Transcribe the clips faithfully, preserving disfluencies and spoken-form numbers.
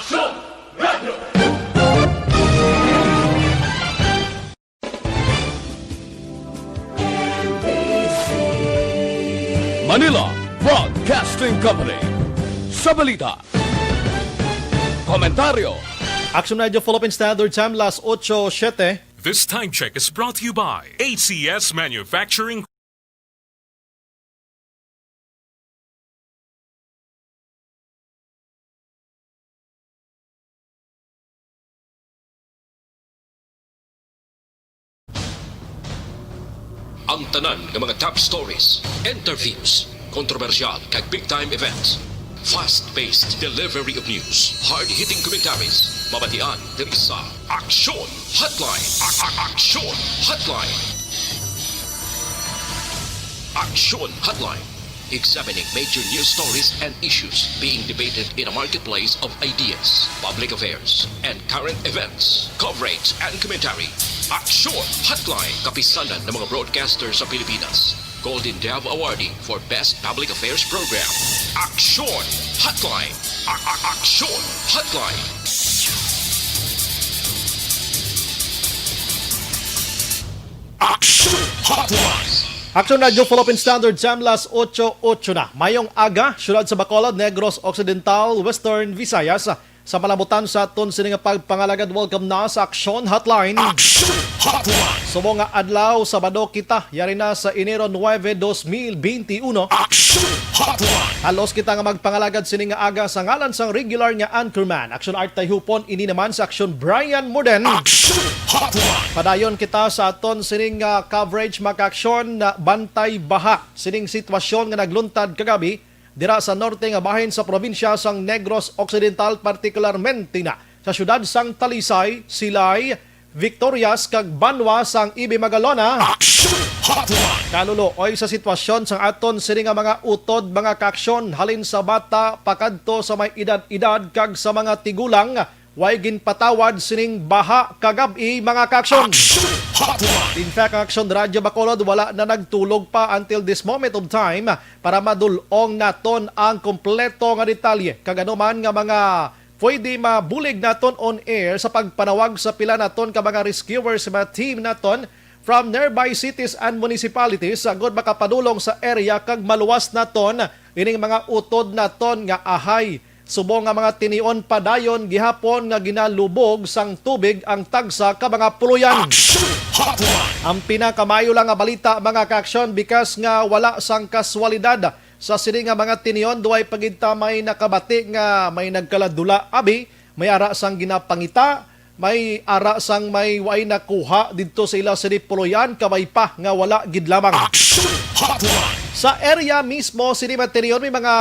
Manila Broadcasting Company. Sa balita, komentaryo, Action Radio Philippine Standard Time, las ocho siete. This time check is brought to you by A C S Manufacturing. Ang tanan nga mga top stories, interviews, kontrobersyal kag big time events. Fast-paced delivery of news, hard-hitting commentaries, mabatian diri sa Aksyon Hotline. A- a- Aksyon Hotline. Aksyon Hotline. Examining major news stories and issues being debated in a marketplace of ideas, public affairs, and current events. Coverage and commentary. Aksyon Hotline. Kapisanan ng mga broadcaster sa Pilipinas. Golden Dove Awardee for Best Public Affairs Program. Aksyon Hotline. A- a- Aksyon Hotline. Aksyon Hotline. Aksyon Radio Philippine Standard Time, las ocho ocho na. Mayong aga, siyudad sa Bacolod, Negros Occidental, Western Visayas. Sa malabutan sa aton sini nga pagpangalagad, welcome na sa Aksyon Hotline. Aksyon Hotline. Subong nga adlaw, Sabado kita, yari na sa Enero nuebe, dos mil benti uno. Aksyon Hotline. Halos kita nga magpangalagad sini nga aga sa ngalan sang regular nga anchorman, Aksyon Art Tayhupon, ini naman sa Aksyon Brian Morden. Aksyon Hotline. Padayon kita sa aton sining, ah, coverage, mga kaaksyon, na bantay baha sining sitwasyon nga nagluntad kagabi dira sa norte nga bahin sa probinsya sang Negros Occidental, partikularmente na sa siyudad sang Talisay, Silay, Victorias, kag Banwa sang Ibi Magalona. Action Hotline. Kaluloy sa sitwasyon sang aton sini nga mga utod, mga kaaksyon, halin sa bata pakadto sa may edad-edad kag sa mga tigulang, way ginpatawad sining baha kagab-i, mga kaaksyon. Action Hotline. In fact, ang Aksyon Radyo Bacolod wala na nagtulog pa until this moment of time para madul-ong naton ang kompleto nga detalye kag anuman nga mga pwede mabulig naton on air sa pagpanawag sa pila naton ka mga rescuers, sa mga team naton from nearby cities and municipalities, agud makapadulong sa area kag maluwas naton ining mga utod naton nga ahay. Subong nga mga tinion, padayon gihapon nga ginalubog sang tubig ang tagsa ka mga puloy-an. Action Hotline. Ang pinakamaayo lang nga balita, mga kaaksyon, bikas nga wala sang kaswalidad sa sini nga mga tinion, duway pa gid ta may nakabati nga may nagkaladula, abi, may ara sang ginapangita, may ara sang may way nakuha didto sa ila sini puloy-an, kabay pa nga wala gid lamang. Action Hotline. Sa area mismo sini mga tinion, may mga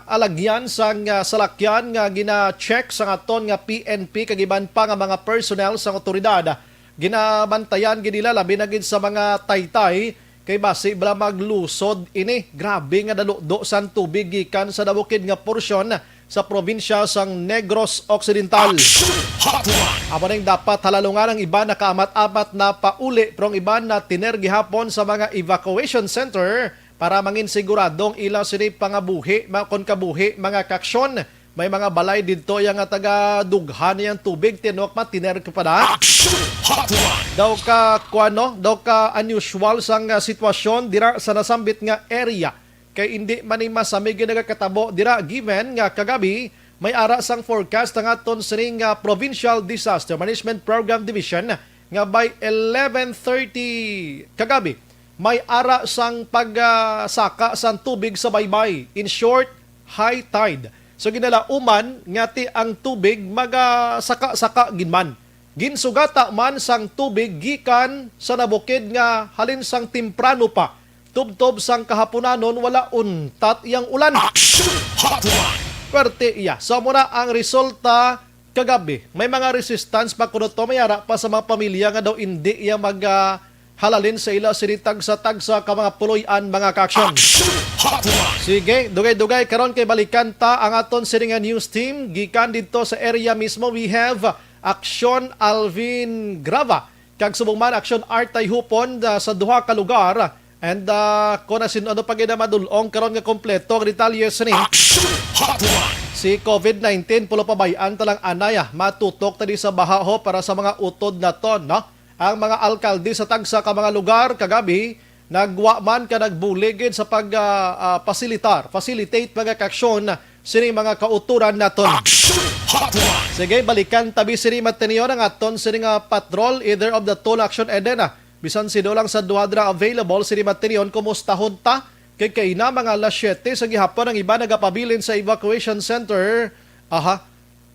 alagyan sang, ah, salakyan nga gina-check sang aton nga P N P kag iban pa nga mga personnel sang awtoridad. Ginabantayan gid nila, labi na gid sa mga taytay, kay basi bala maglusod ini. Grabe nga daludo sang tubig gikan sa nabukid nga porsyon sa probinsya sang Negros Occidental. Action Hotline. Amo ning dapat halalungan, ang iban nakaamat-amat na pauli, pero ang iban natiner gihapon sa mga evacuation center para mangin siguradong ila sini pangabuhi, ma-, kon kabuhi, mga kaaksyon. May mga balay didto yang nga taga dughan yang tubig, tinok matiner ka pa na. Action Hotline. Daw ka, kuwan, no? Daw ka unusual sang, ah, sitwasyon dira sa nasambit nga area. Kay indi man ni masami gid nagakatabo dira, given nga kagabi may ara sang forecast ang aton sining, ah, Provincial Disaster Management Program Division nga by eleven thirty kagabi may ara sang pag, ah, saka sang tubig sa baybay. In short, high tide. So, ginalauman nga ti ang tubig magasaka-saka gid man. Ginsugata man sang tubig gikan sa nabukid nga halin sang temprano pa, tubtob sang kahaponanon, wala untat yang ulan. Action Hotline. Pwerte iya. So, amo na ang resulta kagabi. May mga resistance pa kuno to, may ara pa sa mga pamilya nga daw indi iya mag, ah, halalin sa ila sini tagsa-tagsa ka mga puloy-an, mga kaaksyon. Action Hotline. Sige, dugay-dugay karon kay balikan ta ang aton sini nga news team gikan didto sa area mismo. We have Aksyon Alvin Grava kag subong man Aksyon Art Tayhupon, ah, sa duha ka lugar. And, ah, kung nasin-, ano pa gid ang madul-ong karon nga kompleto nga detalye sini? Action Hotline. Di COVID nineteen, pulo pa bay-an ta lang anay, ah. Matutok ta di sa baha, ho, para sa mga utod naton, no? Ang mga alkalde sa tagsa ka mga lugar kagabi nagwa man ka nagbulig gid sa pag, ah, ah, pasilitar, facilitate mga kaaksyon sini mga kauturan naton. Action Hotline. Sige, balikan tabi sini matiniyon ang aton sini nga patrol, either of the tool action, Eden, ah. Bisan sino lang sa duha dira available, sini matiniyon, kumustahon ta. Kay kaina mga alas siyete sa gihapon ang iba nagapabilin sa evacuation center. Aha.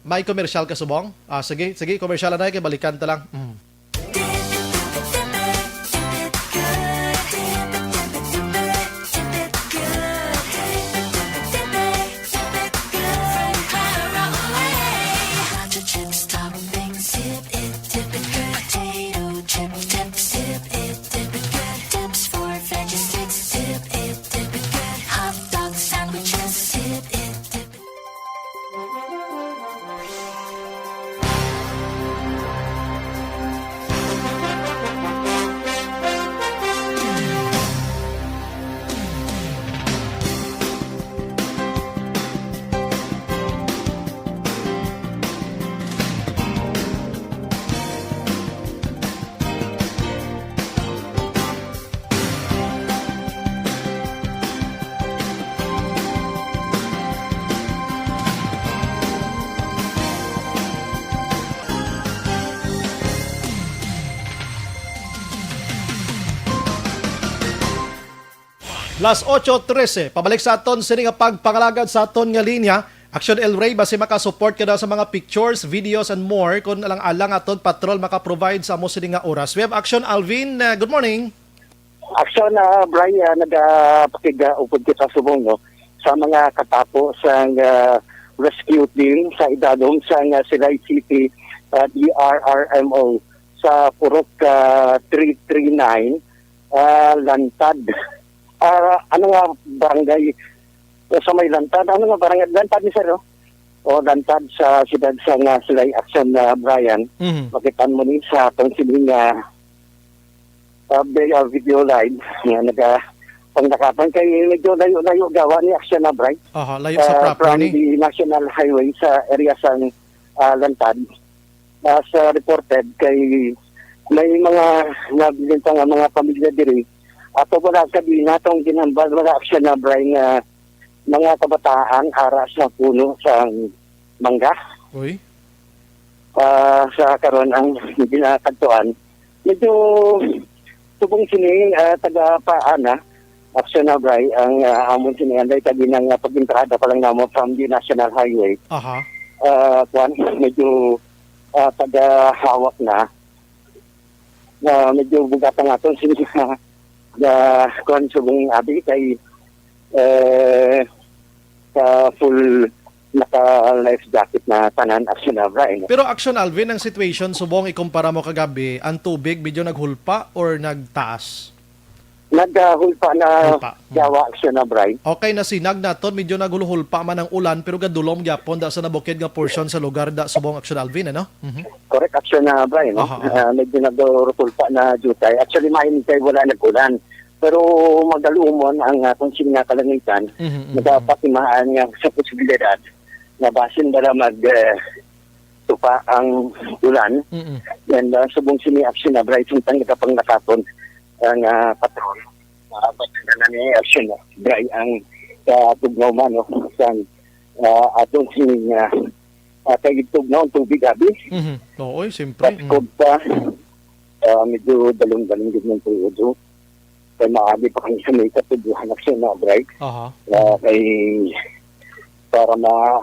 May commercial ka subong? Ah, sige, sige, commercial na kay balikan ta lang. Mm. Tips for veggie sticks, sip it, dip it good. Hot dog sandwiches, sip it, dip it. Las ocho trese, pabalik sa aton sini nga pagpangalagad sa aton nga linya. Action El Rey, basi makasupport ka daw sa mga pictures, videos, and more. Kung alang-alang aton patrol makaprovide sa amo sini nga oras. We have Action Alvin. Uh, good morning. Action, ah, Brian, nagapakig-, uh, upod kita subong, no, sa mga katapo sang, ah, rescue team sa idalom sang, ah, Silay City, ah, D R R M O sa Purok, ah, three three nine, ah, Lantad. Ah, ano nga barangay? Sa may Lantad, ano nga barangay? Lantad ni sir, no? O Lantad sa siyudad sa nga Silay Action, ah, Brian. Mhm. Makita mo ni sa atong sining, ah, ah, vi-, ah, video live nga naga panglakapan kay medyo layo-layo gawa ni Action na, Brian. Aha, layo sa Ah, proper from ni. The National Highway sa area sang, ah, Lantad. As, ah, reported kay may mga nabilin pa nga mga pamilya diri. Ato wala sa gina tong ginhambal, wala Action na, Brian, nga mga kabataan ara sa puno sa mangga. Uy. Ah, sa karon ang ginakadtuan, medyo subong sini, ah, taga Paana, Action na, Bray, ang, ah, amon sini anday taginang, ah, pag-entrada pa lang namo from the National Highway. Aha. Ah, kuwan, medyo, ah, taga hawak na. Na medyo bugatan naton sini nga, kuwan, subong abi kay, eh, sa full naka life jacket na tanan, Action Abra, eh, no? Pero Action Alvin, ang situation subong ikumpara mo kagabi, ang tubig medyo naghulpa or nagtaas? Naghulpa na. Hulpa. Hmm. Yawa, Action Abra, eh. Okay, nasinag naton, medyo naghulhulpa man ang ulan, pero gadulom gyapon da sa nabukid nga portion sa lugar da subong, Action Alvin, ano? Mhm. Correct, Action Abra, eh, no? Aha, aha. Ah, medyo naghulhulpa na jutay. Actually, main kay wala nag-ulan. Pero magalumon ang atong sini nga kalangitan, mhm, mhm, nagapatimaan nga sa posibilidad na basin bala mag, eh, tupa ang ulan. Mm-mm. And, ah, subong sini Action Abra, samtang nagapanglakaton ang, ah, patrol. Ah, pagkana ni Action Abra ang, ah, tugnaw man, no? Sang, ah, atong sini nga, ah, kay tugnaw ang tubig, abi. Mhm. Oo, eh, siyempre. Paskog pa. Ah, medyo dalon-dalon gid ng tuod, oh. Kay maaari pa kami sa may katubuhan, Action Abra. Aha. Ah, kay para ma-,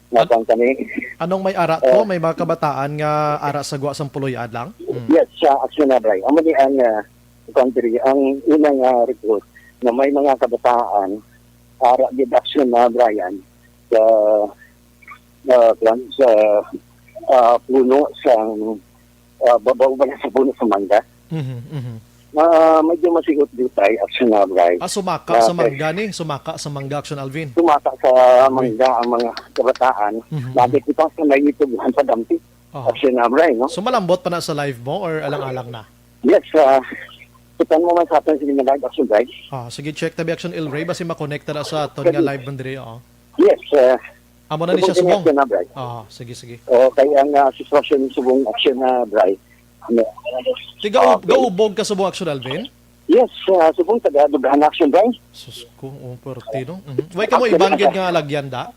An-, mabang kami. Anong may ara to? Ah. May mga kabataan nga ara sa gwa sang puloy-ad lang? Mm. Yes, sa Action Abra. Amo ni ang, ah, country, ang unang, ah, report na may mga kabataan ara gid, Action Abra, sa, ah, kwan, sa, ah, puno sa, ah, babaw ba na sa puno sa mangga. Mhm, mhm. Ah, medyo masigot di tayo, Action Abra. Ah, sumaka sa mangga ni? Sumaka sa mangga, Action Alvin? Sumaka sa mangga ang mga kabataan. Mhm, mhm. Bakit ito sa may itubuhan pa dampi? Aha. Action Abra, no? So, malambot pa na sa live mo or alang-alang na? Yes, ah, kita mo man sa aton, sige na live, Action Abra. Ah, sige, check tabi, Action El Rey, basi makonekta na sa aton nga live man diri, oo. Yes, ah, Amo na ni siya, Subong, Subong. Action na, Bray. Ah, sige, sige. O, kay ang, ah, sitwasyon ni Subong Action na, Bray. Tiga, ah, okay. Gaubog ka, Subong Action, Alvin? Yes, ah, Subong, taga Dugan Action, Bray. Sus ko, oh, perte, no? Mhm. Way kamo iban gid nga lagyan, da?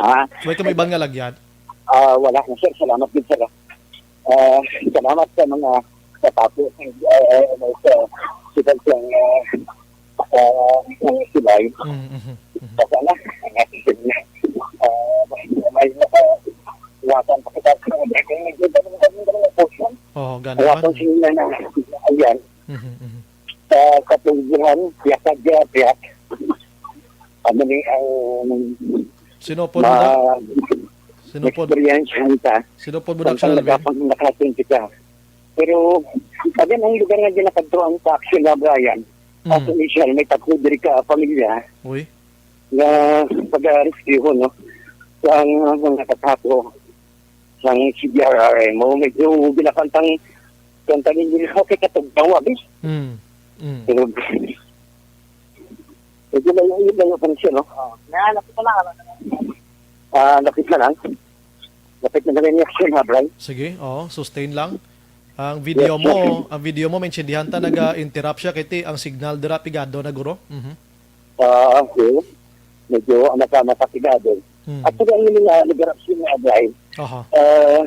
Ha? Way kamo iban nga lagyan? Ah, wala na, sir. Salamat gid, sir. Ah, salamat sa mga katapo, eh, eh, sa, sa, sa, ah, ah, silay. Mm, mhm, mhm. Basta na, ang ating, ah, may, may, ah, watan pa kita. Oh, gana man. Watan sila na, ayan. Mhm, mhm. Sa katunggihan, piyak, piyak. Ano ni ang Sinupod mo na? Sinupod, experience ta. Sinupod mo na, Kung Action Alvin? Nagapang nakating kita. Pero, again, ang lugar nga ginakadtuan sa action na, Brian, Mm. as initial, may tatlo diri ka pamilya Uy. nga pag-rescue, no? Sa mga katapo, sa C D R R M, medyo ginakantang, kantang hindi na okay katugnaw, abi. Mm. Mm. Pero, medyo layo, layo pa rin siya, no? Oo. Na, lapit na lang, ano? Ah, lapit na lang. Lapit na lang yung action, ha, Bray? Sige, oo, sustain lang. Ang video Yes, mo, sir. Ang video mo, maintindihan ta, naga-interrupt siya, kay ti, ang signal dira, pigado na, guro. Mhm. Ah, okay. Medyo, ano ka, makapigado. Hmm. Actually, ang ilang, ah, lugar action na, Bray. Aha. Ah,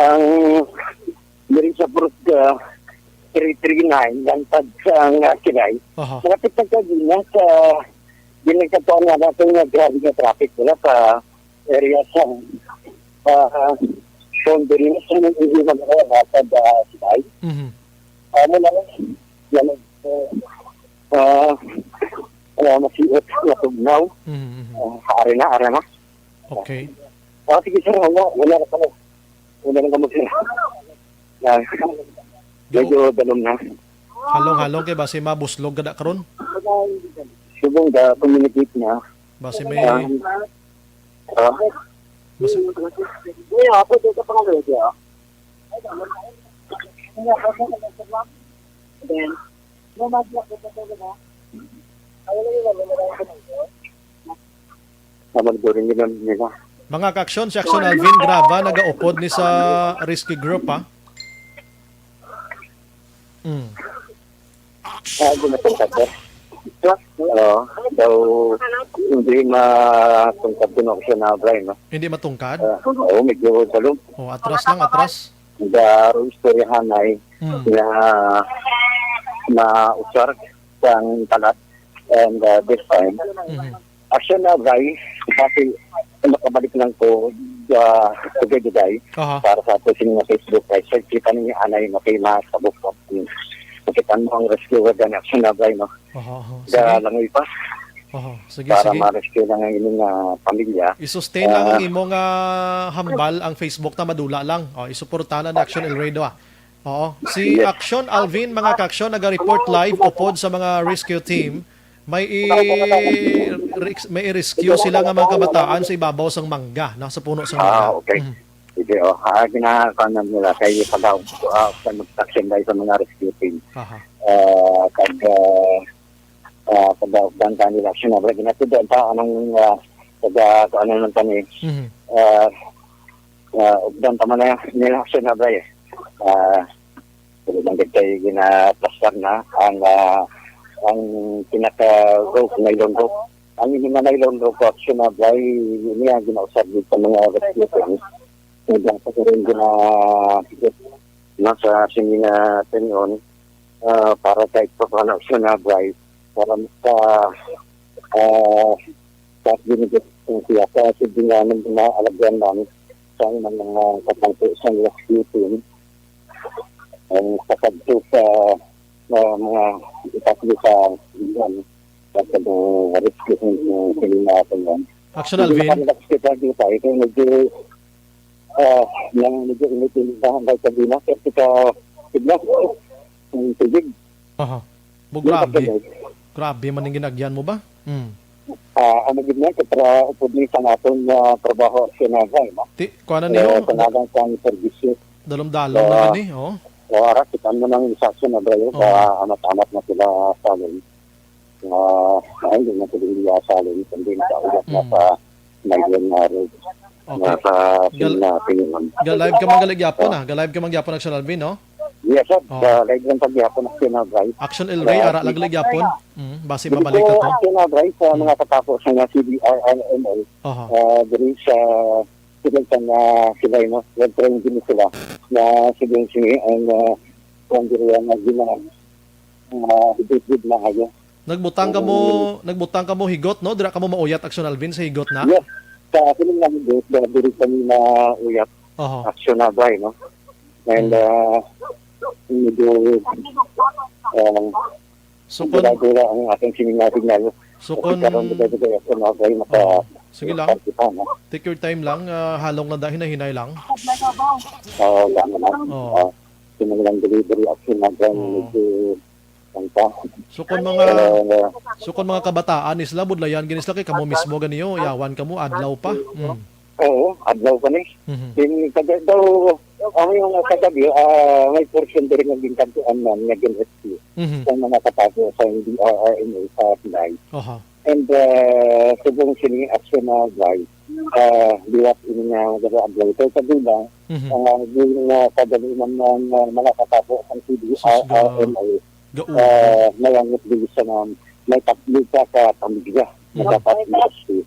ang diri sa Purok, ah, three three nine, lantad sa, ah, Silay. Aha. Malapit na ka din, ah, sa, din ang katuan nga natin nga grabe nga traffic nila sa area sa, ah, Condominium, sa hindi man ako, lantad, ah, Silay. Mhm. Ah, mula lang, yan, ah, ah, ah, masiot, natugnaw. Mhm, mhm. Ah, ari na, ari na. Okay. Ah, sige, sir, wala, wala na pala. Wala na kamo, sir. Ah, Medyo dalom na. Halong-halong kay basi mabuslog ka da karon. Subong da communicate na. Basi may Ah, ah. Basi Uy, ako, dito pa nga, dito, ah. Then, Naman doon nila, nila. Mga kaaksyon, si Aksyon Alvin Grava nagaupod ni sa rescue group, ha? Mm. Ah, di matungkad, sir. Oo, daw hindi matungkad kung ako siya na-apply, no? Hindi matungkad? Ah, oo, medyo dalom. Oh, atras lang, atras. Nga istoryahanay Hmm. nga nausar sang talat. And, uh, this time, Mhm. action na, guys, kasi makabalik lang ko, uh, today, today, Aha. para sa ato sa mga Facebook page. So, kita ninyo, anay, makita mo ang rescue gani, action na, guys, no? Aha, aha. Sige. Langoy pa. Aha, sige, Para sige. ma-rescue lang ang inyong, ah, pamilya. I-sustain lang ang Ah. imo nga hambal, ang Facebook ta madula lang. O, isuporta na ni Action El Rey do, ah. Oo. Si Yes. Action Alvin, mga ka-aksyon, naga-report live upod sa mga rescue team. May i-, res-, may i-rescue sila nga mga kabataan sa ibabaw sang mangga, no, sa puno sang mangga. Ah, okay. Mhm. Sige, oh. Ah, ginakanan nila kay pag-, ah, pag-action dahil sa mga rescue team. Aha. Ah, kag, ah, ah, pag-, pag-, kanila, siyempre, ginatudaan pa anong, ah, pag-, ah, kung ano lang kami. Mhm. Ah, ah, ugdan pa man na nila, siyempre, eh. Ah, Pwede lang gid kay ginaplastar na ang, ah, ang pinaka rope, nylon rope. Ang ining nga nylon rope, actually, na bay, niya ginausab gid sa mga rescue team. Kaya sa rin gina-, nasa sini na tinion, ah, para sa ito pa na siya na bay, para sa, ah, sa binigit ng siya, sa sige nga ng mga alagyan namin, sa mga katangko sa rescue team. Ang pasagto sa, sa mga itatlo sa bilan, sa pag-, rescue ng, ng, ng mga kayan. Action, Alvin. Sa hospital dito, ito medyo, ah, nang medyo init-init na hanggang sa dina, pero sa tignan, ang tubig. Aha. Bo, Yung grabe. pagkabay. Grabe man ang ginagyan mo ba? Mm. Ah, ano gid na, sa tra-, upod ni sa naton nga trabaho, sinaga, no? Ti, kuha na Eh, niyo, sa nalang sang serbisyo. Dalom-dalom na Ah, gani, oh. O, ara, kita mo nang isa sa nagayo, Mm. ka amat-amat na sila sa alin. Ah, ay, hindi na sila iya sa alin, kundi sa ulat na Mm. sa May yun na rin. Okay. Nasa Gal- na pinungan. Ga-live ka man gali gyapon, ah. Ga-live ka man gyapon, Action Alvin, no? Yes, sir. Oh. Sa live lang sa gyapon, Action Alvin. Action El Rey, ara lang gali gyapon. Mm, basi mabalik ka to. Action Alvin sa mga katapo sa nga C D R R M O. Aha. Uh, diri sa sila sa nga sila, no? Nag-train din sila na sige, sige, ang uh, kung diri ang uh, gina uh, higit-higit na kayo. Nagbutang ka mo, nagbutang ka mo higot, no? Dira ka mo mauyat, Action Alvin, sa higot na? Yes. Sa akin lang, diri, diri kami na uyat Oho. Action Alvin, no? And uh, medyo um, So kung, gula-gula ang ating sining na signal. so Kasi kung, karon dito dito yung mga kayo maka Oh, sige lang. Kita, no? Take your time lang, ah, halong lang da, hinay-hinay lang. Oo, tama na. Oo. Ah, sining lang delivery Action Alvin, Oo. medyo ang pa. So kung mga, Uh, so kung mga kabataan ni sila, budlayan gini sila kay kamo mismo ganiyo, yawan kamo adlaw pa. Mm. Oo, adlaw pa ni. Mhm. Yung taga daw, ang yung kagabi, ah, may portion diri nga ginkantuan man nga gin-rescue Mhm. sa mga katapo sa D R R M O sa Pilay. Oho. And uh, subong sini Action Alvin, uh, liwat ini nga mga adlaw. So, sa bilang, Mhm. ang uh, yung uh, kagabi man ng uh, mga katapo sa C D R R M O, Gaubo. uh, may angit din sa mga may tatlo ka ka pamilya na Mhm. dapat i-rescue.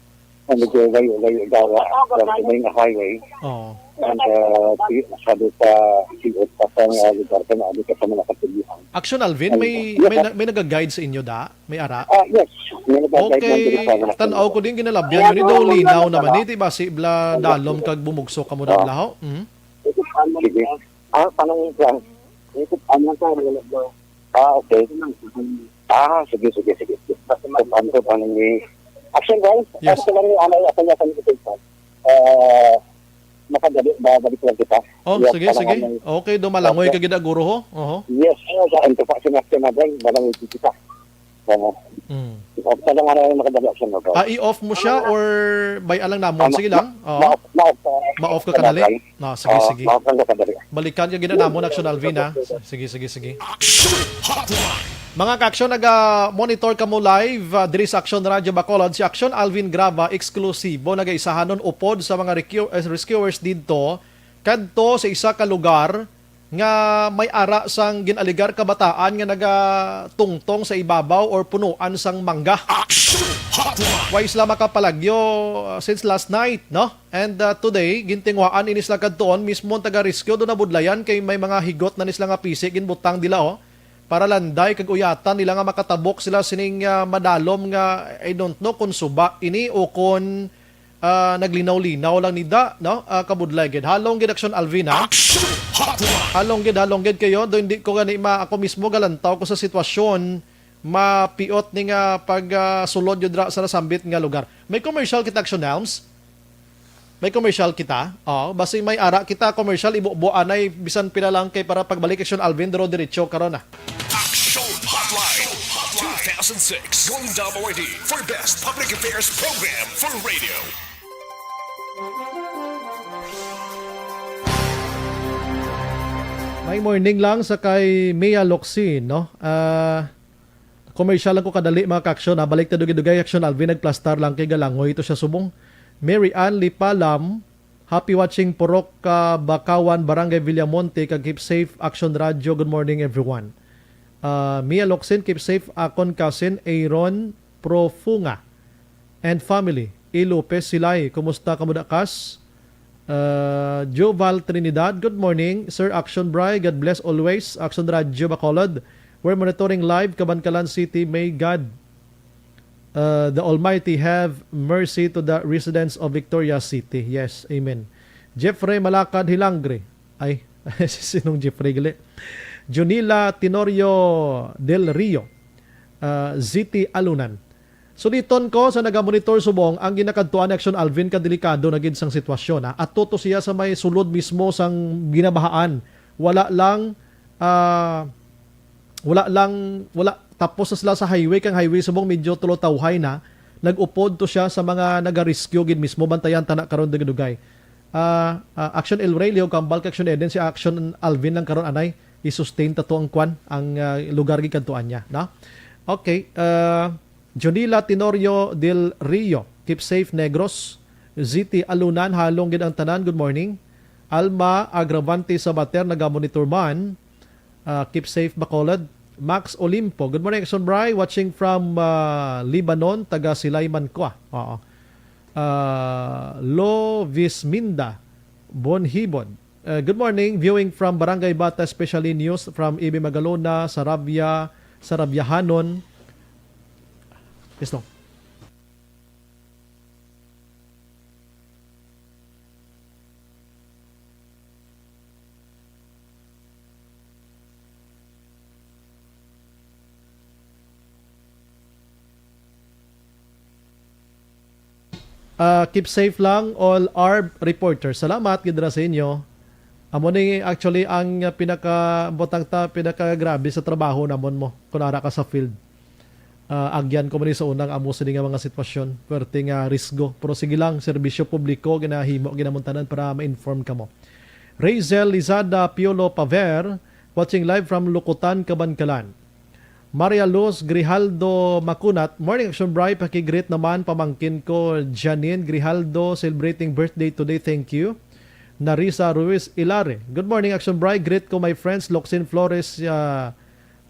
Ang medyo layo-layo daw uh, sa may nga highway. Oo. And uh, si- sabi sa siot pa sa nga lugar ka na abot ka sa mga katulihan. Action Alvin, may may, na- may naga-guide sa inyo da? May ara? Ah, yes. May nagagay lang diri Okay, sa mga tan-aw ko din ginalabyan yun. Daw linaw naman ni, di ba? Si Ibla Dalom kag bumugso ka mo daw, Blaho? Mhm. Sige. Ah, panang plan. Ito, ano ka, ano na, bro? Ah, okay. Ah, sige, sige, sige. Ano ko, panang ni Action, guys? Yes. Ano ko lang ni Anay, ako niya sa mga Ah, makadali, babalik lang kita. Oh, Yes, sige, panang sige. Anay. Okay, do malangoy ka gid, guro, ho? Oho. Yes, ano sa, ano pa, si Action na, guys? Malangoy kita. Ano? Mm. Off na lang, ano, yung makadali, Action, no, guys? Ah, i-off mo siya or bay alang namon? Ah, Sige ma- lang. Oo. Ma-off, ma-off, uh, Ma-off ka ano, kadali? guys? Ah, sige, Ah, sige. Ma-off lang ka kadali. Balikan ka gid namon, Action Alvin, ha? Sige, sige, sige. Action Hotline. Mga ka-action, naga-monitor kamo live ah, diri sa Action Radio Bacolod. Si Action Alvin Grava, eksklusibo, nagaisahanon upod sa mga recu- eh, rescuers didto, kadto sa isa ka lugar nga may ara sang gin-aligar kabataan nga nagatungtong sa ibabaw or punuan sang mangga. Action Hotline. Way sila makapalagyo uh, since last night, no? And uh, today, gintinguhaan ini sila kadtuon, mismo ang taga-rescue do nabudlayan kay may mga higot na ni sila nga pisi ginbutang nila, oh. Para landay kag uyatan nila nga makatabok sila sining uh, madalom nga, I don't know kung suba ini o kung uh, naglinaw-linaw lang ni da, no? Uh, kabudlay gid. Halong gid, Action Alvin, ha? Action Hotline. Halong gid, halong gid kayo. Do hindi ko gani ma ako mismo galantaw ko sa sitwasyon, mapiot ni nga pag ah, sulod yun dra sa nasambit nga lugar. May commercial kita, Action Helms? May commercial kita? Oh, basi may ara kita commercial, ibubo anay bisan pila lang kay para pagbalik, Action Alvin, duro diretso karon na. Action Hotline two thousand six Golden Dome Awardee for Best Public Affairs Program for Radio. May morning lang sa kay Mia Locsin, no? Ah, commercial lang ko kadali, mga ka-action. Ah, balik ta dugay-dugay, Action Alvin, nagplastar lang kay galangoy ito siya subong. Mary Ann Lipalam, happy watching Purok ah, Bakawan, Barangay Villamonte, kag keep safe, Action Radio. Good morning, everyone. Ah, Mia Locsin, keep safe, akon cousin Aaron Profunga and family. E. Lopez Silay, kumusta kamo dakas? Uh, Joval Trinidad, good morning. Sir Action Bry, God bless always. Action Radio Bacolod, we're monitoring live, Kabankalan City. May God, uh, the Almighty, have mercy to the residents of Victoria City. Yes, amen. Jeffrey Malakad Hilangre. Ay, sinong Jeffrey gali? Junila Tenorio Del Rio, uh, Z T Alunan. Suliton ko sa nagamonitor subong ang ginakadtuan ni Action Alvin ka delikado na gid sang sitwasyon, ha. Ato to siya sa may sulod mismo sang ginabahaan. Wala lang ah, wala lang wala tapos na sila sa highway, kang highway subong medyo tulotawhay na. Nag-upod to siya sa mga naga-rescue gid mismo. Bantayan tana karon dugay-dugay. Ah, ah, Action El Rey, Leo Gambal, kag Action Eden, si Action Alvin lang karon anay i-sustain ta to ang kwan, ang ah, lugar gid kadtuan niya, no? Okay, ah, Jonila Tenorio del Rio, keep safe, Negros. Z T Alunan, halong gid ang tanan. Good morning. Alma Agravante Sabater, naga-monitor man. Ah, keep safe, Bacolod. Max Olimpo, good morning, Action Bry. Watching from ah, Lebanon, taga Silay man ko, ah. Oo. Ah, Lo Visminda Bonhibon. Uh, good morning. Viewing from Barangay Bata, especially news from Ibi Magalona, Sarabia, Sarabiahanon. Yes, no. Ah, keep safe lang, all our reporters. Salamat gid ra sa inyo. Amo ni actually ang, ah, pinaka butang ta pinakagrabe sa trabaho namon mo kung ara ka sa field. Ah, agyan ko man ni sa unang amo sini nga mga sitwasyon, pwerte nga risgo. Pero sige lang, serbisyo publiko ginahimo ginamuntanan para ma-inform kamo. Razel Lizada Piolo Paver, watching live from Lukutan, Kabankalan. Maria Luz Grijaldo Macunat, morning, Action Bry, paki-greet naman pamangkin ko, Janine Grijaldo, celebrating birthday today, thank you. Narisa Ruiz Ilare, good morning, Action Bry, greet ko my friends, Loxin Flores, ah,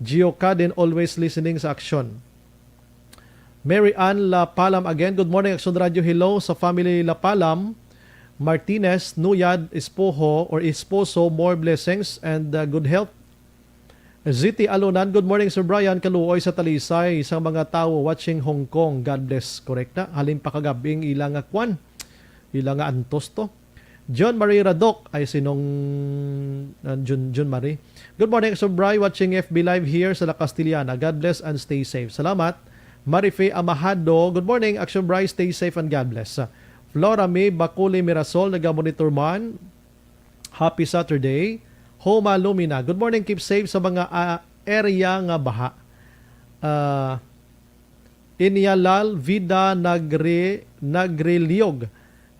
Gio Cadin, always listening sa Action. Mary Ann La Palam again, good morning, Action Radio, hello sa family La Palam. Martinez, Nuyad, Espoho or Esposo, more blessings and uh, good health. Z T Alunan, good morning, Sir Brian. Kaluoy sa talisay sa mga tawo watching Hong Kong. God bless. Correct na. Halin pa kagabing ila nga kwan. Ila nga antos to. John Marie Radok ay sinong uh, Jun, Jun Marie. Good morning, Sir Bry. Watching F B Live here sa La Castellana. God bless and stay safe. Salamat. Marife Amahado, good morning, Action Bry. Stay safe and God bless. Flora May Baculi Mirasol, naga-monitor man. Happy Saturday. Homa Lumina, good morning, keep safe sa mga ah, area nga baha. Ah, Inyalal Vida Nagre Nagreliog.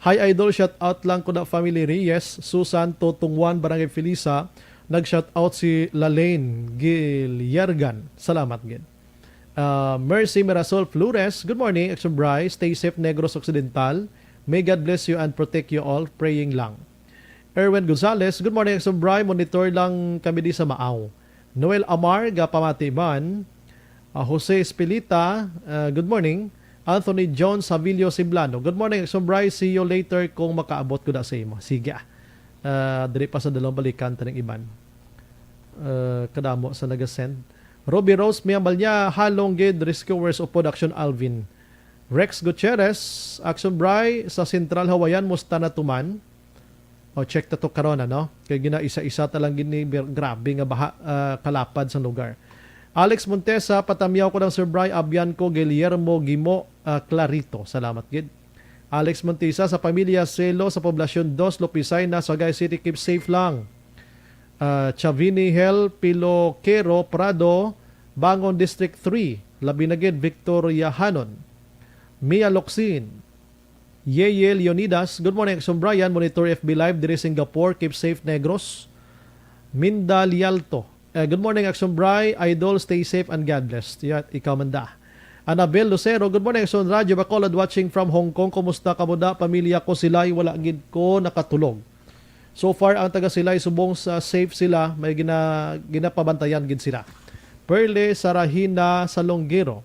Hi Idol, shout out lang ko na family Reyes, Susan, Totong Juan, Barangay Felisa. Nag-shout out si Lalaine Giliergan. Salamat gid. Ah, Mercy Mirasol Flores, good morning, Action Bry. Stay safe, Negros Occidental. May God bless you and protect you all. Praying lang. Erwin Gonzalez, good morning, Action Bry. Monitor lang kami di sa Maaw. Noel Amar, gapamati man. Ah, Jose Espilita, ah, good morning. Anthony John Savillo Siblano, good morning, Action Bry. See you later kung makaabot ko na sa imo. Sige, ah. Ah, diri pa sa dalawang balikan taning iban. Ah, kadamo sa nagasend. Ruby Rose Miambalya, halong gid rescuers of Production Alvin. Rex Gutierrez, Action Bry, sa Central Hawaiian, musta na tuman? O, check ta to karon, ano? Kay gina-isa-isa ta lang gini, bir-, grabe nga baha, ah, kalapad sa lugar. Alex Montesa, patamyaw ko ng Sir Bry, abyan ko, Guillermo Gimo, ah, Clarito. Salamat gid. Alex Montesa, sa pamilya Selo, sa Poblacion Dos, Lupisay, na Sagay City, keep safe lang. Ah, Chavini Hel, Piloquero, Prado, Bangon District three, labi na gid, Victoria Hanon. Mia Locsin, Yeye Leonidas, good morning, Action Brian. Monitor F B Live diri Singapore. Keep safe, Negros. Minda Lialto, eh, good morning, Action Bry. Idol, stay safe and God bless. Yan, ikaw man da. Anabel Lucero, good morning, Action Radio Bacolod, watching from Hong Kong. Kumusta kamo da? Pamilya ko, sila'y wala gid ko nakatulog. So far, ang taga Silay subong sa safe sila, may gina-, ginapabantayan gid sila. Perle Sarahina Salonguero,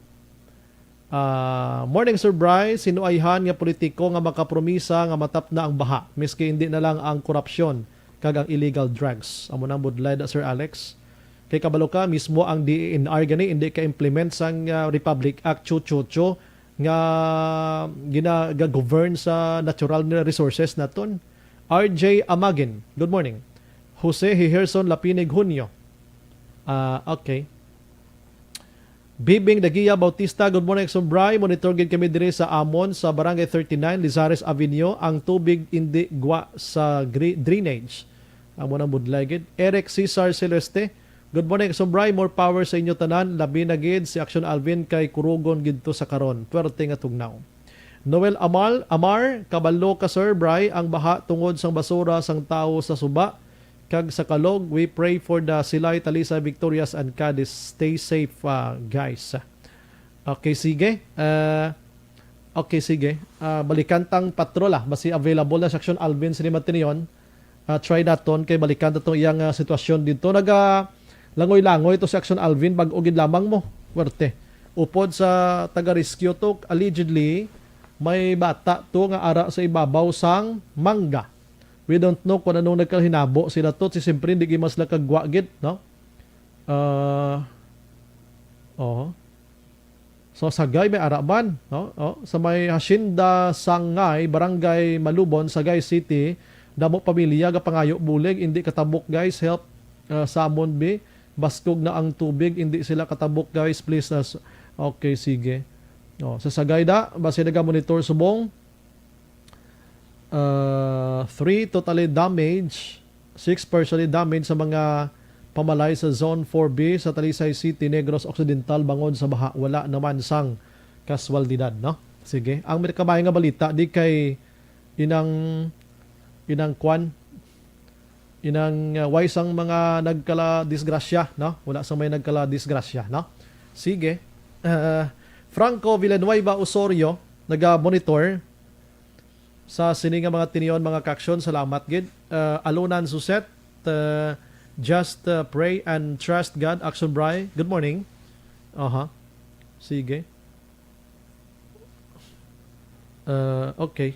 Ah, morning, Sir Bry. Sinuayhan nga politiko nga makapromisa nga matapna ang baha, miski hindi na lang ang korupsyon kag ang illegal drugs. Amo nang budlay da, Sir Alex. Kay kabalo ka, mismo ang D E N R gani hindi ka-implement sang, ah, Republic Act, chuchucho, nga gina-, ga-govern sa natural nga resources naton. R J Amagin, good morning. Jose Hiherson Lapinig Hunyo. Ah, okay. Bibing Dagia Bautista, good morning, Action Bry. Monitor gid kami diri sa amon sa Barangay thirty-nine, Lizares Avenue. Ang tubig indi gwa sa gri-, drainage. Amo nang budlay gid. Eric Cesar Celeste, good morning, Action Bry. More power sa inyo tanan, labi na gid si Action Alvin kay kurugon gid to sa karon. Pwerte nga tugnaw. Noel Amal, Amar, kabalo ka, Sir Bry, ang baha tungod sang basura sang tawo sa suba kag sa Kalog. We pray for the Silay, Talisay, Victorias, and Cadiz. Stay safe, ah, guys. Okay, sige. Ah, Okay, sige. Ah, balikan tang patrol, ah. Basi available na si Action Alvin sa Limantinyon. Ah, try naton kay balikan ta tong iyang, ah, sitwasyon dito. Naga langoy-langoy to si Action Alvin, bag-o gid lamang mo. Werte. Upod sa taga-rescue to, allegedly, may bata to nga ara sa ibabaw sang mangga. We don't know kung anong nagkahinabo sila to. Si siyempre, hindi gid man sila kagwa gid, no? Ah, oh. So, Sagay may ara man, no? Oh, sa may Hacienda Sangay, Barangay Malubon, Sagay City, damo pamilya gapangayo bulig, hindi katabok, guys, help, ah, samon bi, baskog na ang tubig, hindi sila katabok, guys, please. Nas-, okay, sige. Oh, sa Sagay da, basi naga-monitor subong. Uh, three totally damaged, six partially damaged sa mga pamalay sa Zone four B sa Talisay City, Negros Occidental, bangod sa baha. Wala naman sang kaswalidad, no? Sige. Ang may kabayo nga balita, di kay inang, inang kwan, inang, uh, way sang mga nagkala disgrasya, no? Wala sang may nagkala disgrasya, no? Sige. Uh, Franco Villanueva Osorio, naga-monitor sa sini nga mga tinion, mga kaaksyon. Salamat gid. Uh, Alunan Suset, uh, just, uh, pray and trust God. Action Bry, good morning. Aha. Sige. Uh, okay.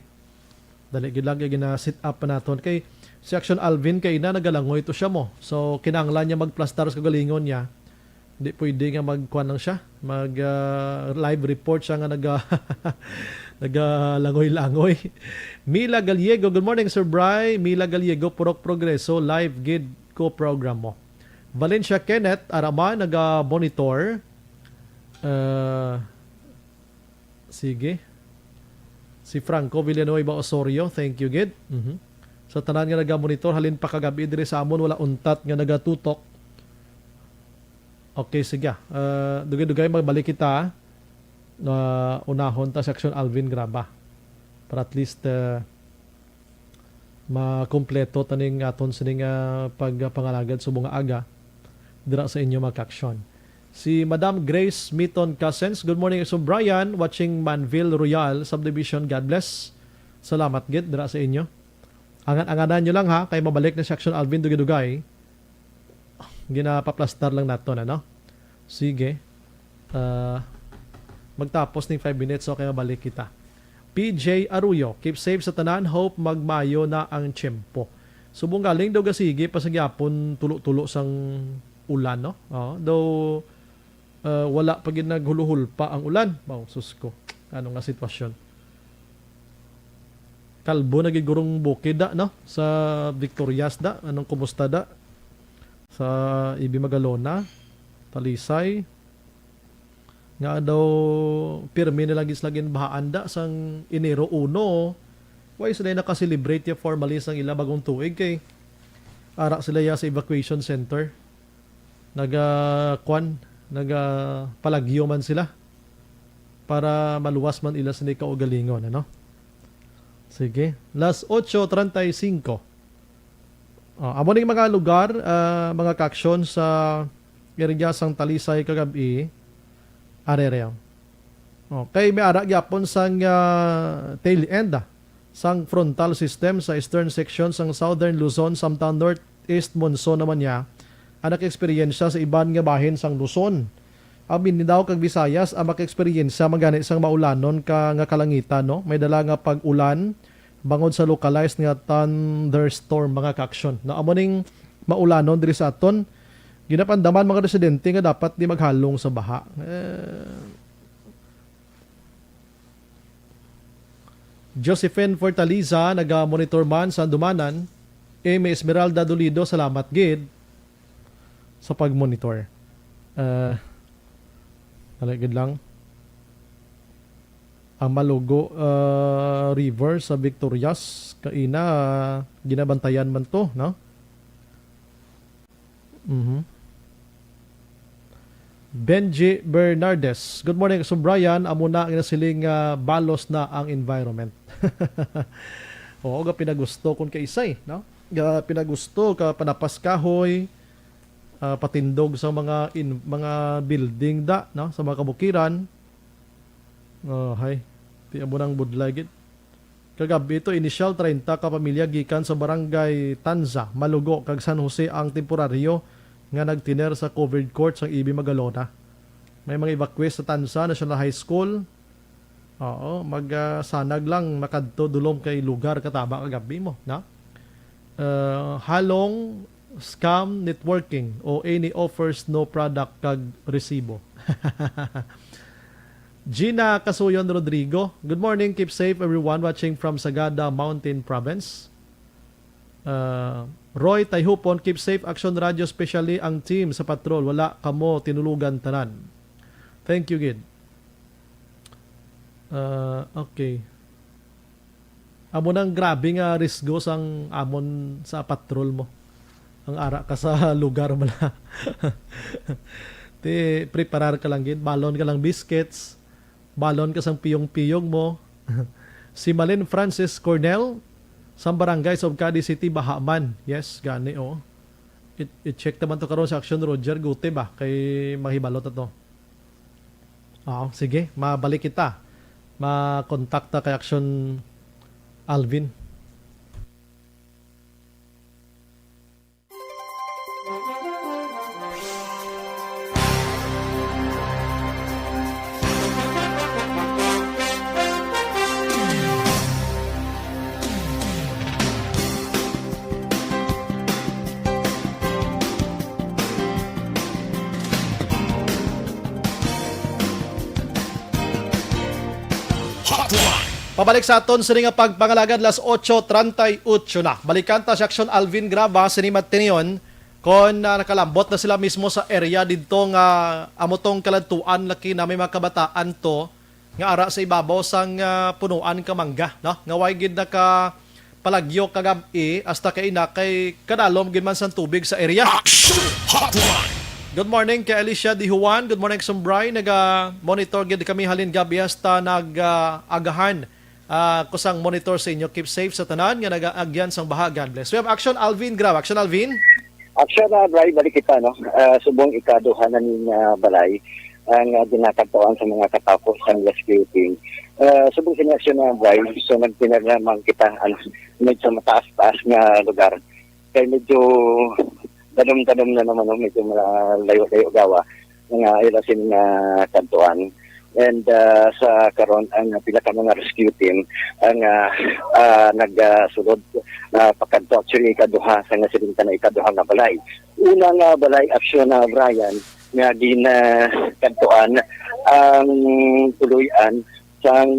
Dali gid lang kay gina-set up pa naton. Kay si Action Alvin kay ina nagalangoy to siya mo. So, kinahanglan niya magplastar sa kagalingon niya. Hindi pwede nga magkuan lang siya. Mag, ah, live report siya nga naga-, nagalangoy-langoy. Mila Gallego, good morning, Sir Bry. Mila Gallego, Purok Progreso, live gid ko program mo. Valencia Kenneth, ara man, naga-monitor. Ah, sige. Si Franco Villanueva Osorio, thank you gid. Mhm. Sa tanan nga naga-monitor, halin pa kagabi diri sa amon, wala untat nga nagatutok. Okay, sige. Ah, dugay-dugay magbalik kita. Na unahon ta si Action Alvin Graba. Para at least, ah, makumpleto taning aton sining, ah, pagpangalagad subong nga aga dira sa inyo, mga kaaksyon. Si Madam Grace Miton Cousins, good morning, Action Brian, watching Manville Royal Subdivision. God bless. Salamat gid dira sa inyo. Angan-anganan nyo lang, ha, kay mabalik na si Action Alvin dugay-dugay. Ginapaplastar lang nato na, no? Sige. Ah, magtapos ning five minutes, okay, mabalik kita. P J Arroyo, keep safe sa tanan. Hope magmayo na ang tiyempo. Subong galing daw gasigi pa sa gyapon tulo-tulo sang ulan, no? Oh, though, ah, wala pa gid naghulohol pa ang ulan. Wow, sus ko. Ano nga sitwasyon? Kalbo na gid gurong bukid da, no? Sa Victorias da. Anong kumusta da? Sa Ibi Magalona, Talisay. Nga daw pirmi na lang gid sila ginbahaan da sang Enero uno. Why sila naka-celebrate ya formally sang ila bagong tuig kay ara sila ya sa evacuation center. Naga, kwan, naga palagyo man sila para maluwas man ila sa ni kaugalingon, ano? Sige. Las ocho treinta y cinco. Ah, amo ning mga lugar, ah, mga kaaksyon sa area sang Talisay kagabi, arere. Okay, may ara gyapon sang, ah, tail end, ah, sang frontal system sa eastern section sang Southern Luzon, samtang northeast monsoon naman niya ang nakaeksperyensya sa iban nga bahin sang Luzon. Ang Mindanao kag Visayas ang makaeksperyensya man gani sang maulanon ka, nga kalangitan, no? May dala nga pag-ulan bangod sa localized nga thunderstorm, mga kaaksyon. No, amo ning maulanon diri sa aton. Ginapandaman mga residente nga dapat di maghalong sa baha. Eh, Josephine Fortaliza, naga-monitor man sa Andumanan. Amy Esmeralda Dolido, salamat gid sa pag-monitor. Ah, dali gid lang. Ang Malugo, ah, River sa Victorias, kaina, ah, ginabantayan man to, no? Mhm. Benji Bernardes, good morning, Kaaksyon Brian. Amo na ang nasiling nga balos na ang environment. Oo, ga pinagusto kung kaisay, no? Ga pinagusto ka panapas kahoy, ah, patindog sa mga in-, mga building da, no? Sa mga kabukiran. Oh, hay. Ti amo nang budlay gid. Kagab-i to, inisyal treinta ka pamilya gikan sa Barangay Tanza, Malugo, kag San Jose ang temporaryo nga nagtener sa covered court sang E B Magalona. May mga evacuees sa Tanza National High School. Oo, mag, ah, sanag lang makadto dulom kay lugar kataba kagab-i mo, na? Uh, halong scam networking o any offers no product kag resibo. Gina Casuyon Rodrigo, good morning, keep safe everyone watching from Sagada Mountain Province. Uh, Roy Tayhupon, keep safe Action Radio, especially ang team sa patrol. Wala kamo tinulugan tanan. Thank you gid. Uh, okay. Amo nang grabe nga risgo sang amon sa patrol mo. Ang ara ka sa lugar bala. Ti preparar ka lang gid, balon ka lang biscuits, balon ka sang piyong-piyong mo. Si Malin Francis Cornell, sang barangay sa Ugcadi City, baha man. Yes, gani, oh. I-, i-check naman to karon sa Action Roger, gute ba? Kay mahibalo ta to. Oo, sige, mabalik kita. Makontakta kay Action Alvin. Hotline. Pabalik sa aton sini nga pagpangalagad, las ocho treinta y ocho na. Balikan ta si Action Alvin Graba sini matinyon kon, ah, nakalambot na sila mismo sa area didto nga amo tong kaladtuan laki na may mga kabataan to nga ara sa ibabaw sang, ah, punuan ka mangga, no? Nga way gid nakapalagyo kagab-i hasta kay ina kay kadalom gid man sang tubig sa area. Action Hotline. Good morning kay Alicia Di Juan. Good morning, Sumbray. Naga-monitor gid kami halin gab-i hasta nag, ah, agahan. Ah, kusang monitor sa inyo. Keep safe sa tanan nga nagaagyan sang baha. God bless. We have Action Alvin Grab. Action Alvin. Actually, na, Bri, balik kita, no? Ah, subong ikaduha na ning, ah, balay ang, ah, ginakadtuan sa mga katapo sang rescue team. Ah, subong sini aksyon na, Bri, so nagpinaglamang kita, ano, medyo mataas-taas nga lugar. Kay medyo danom-danom na naman, no? Medyo malayo-layo gawa nga ila sini nga kadtuan. And, ah, sa karon, ang pila ka mga rescue team ang, ah, ah, nagasulod, ah, pakadto. Actually, ikaduha sa nga silinta na ikaduha nga balay. Una nga balay, aksyon na, Brian, nga ginakadtuan ang puloy-an sang,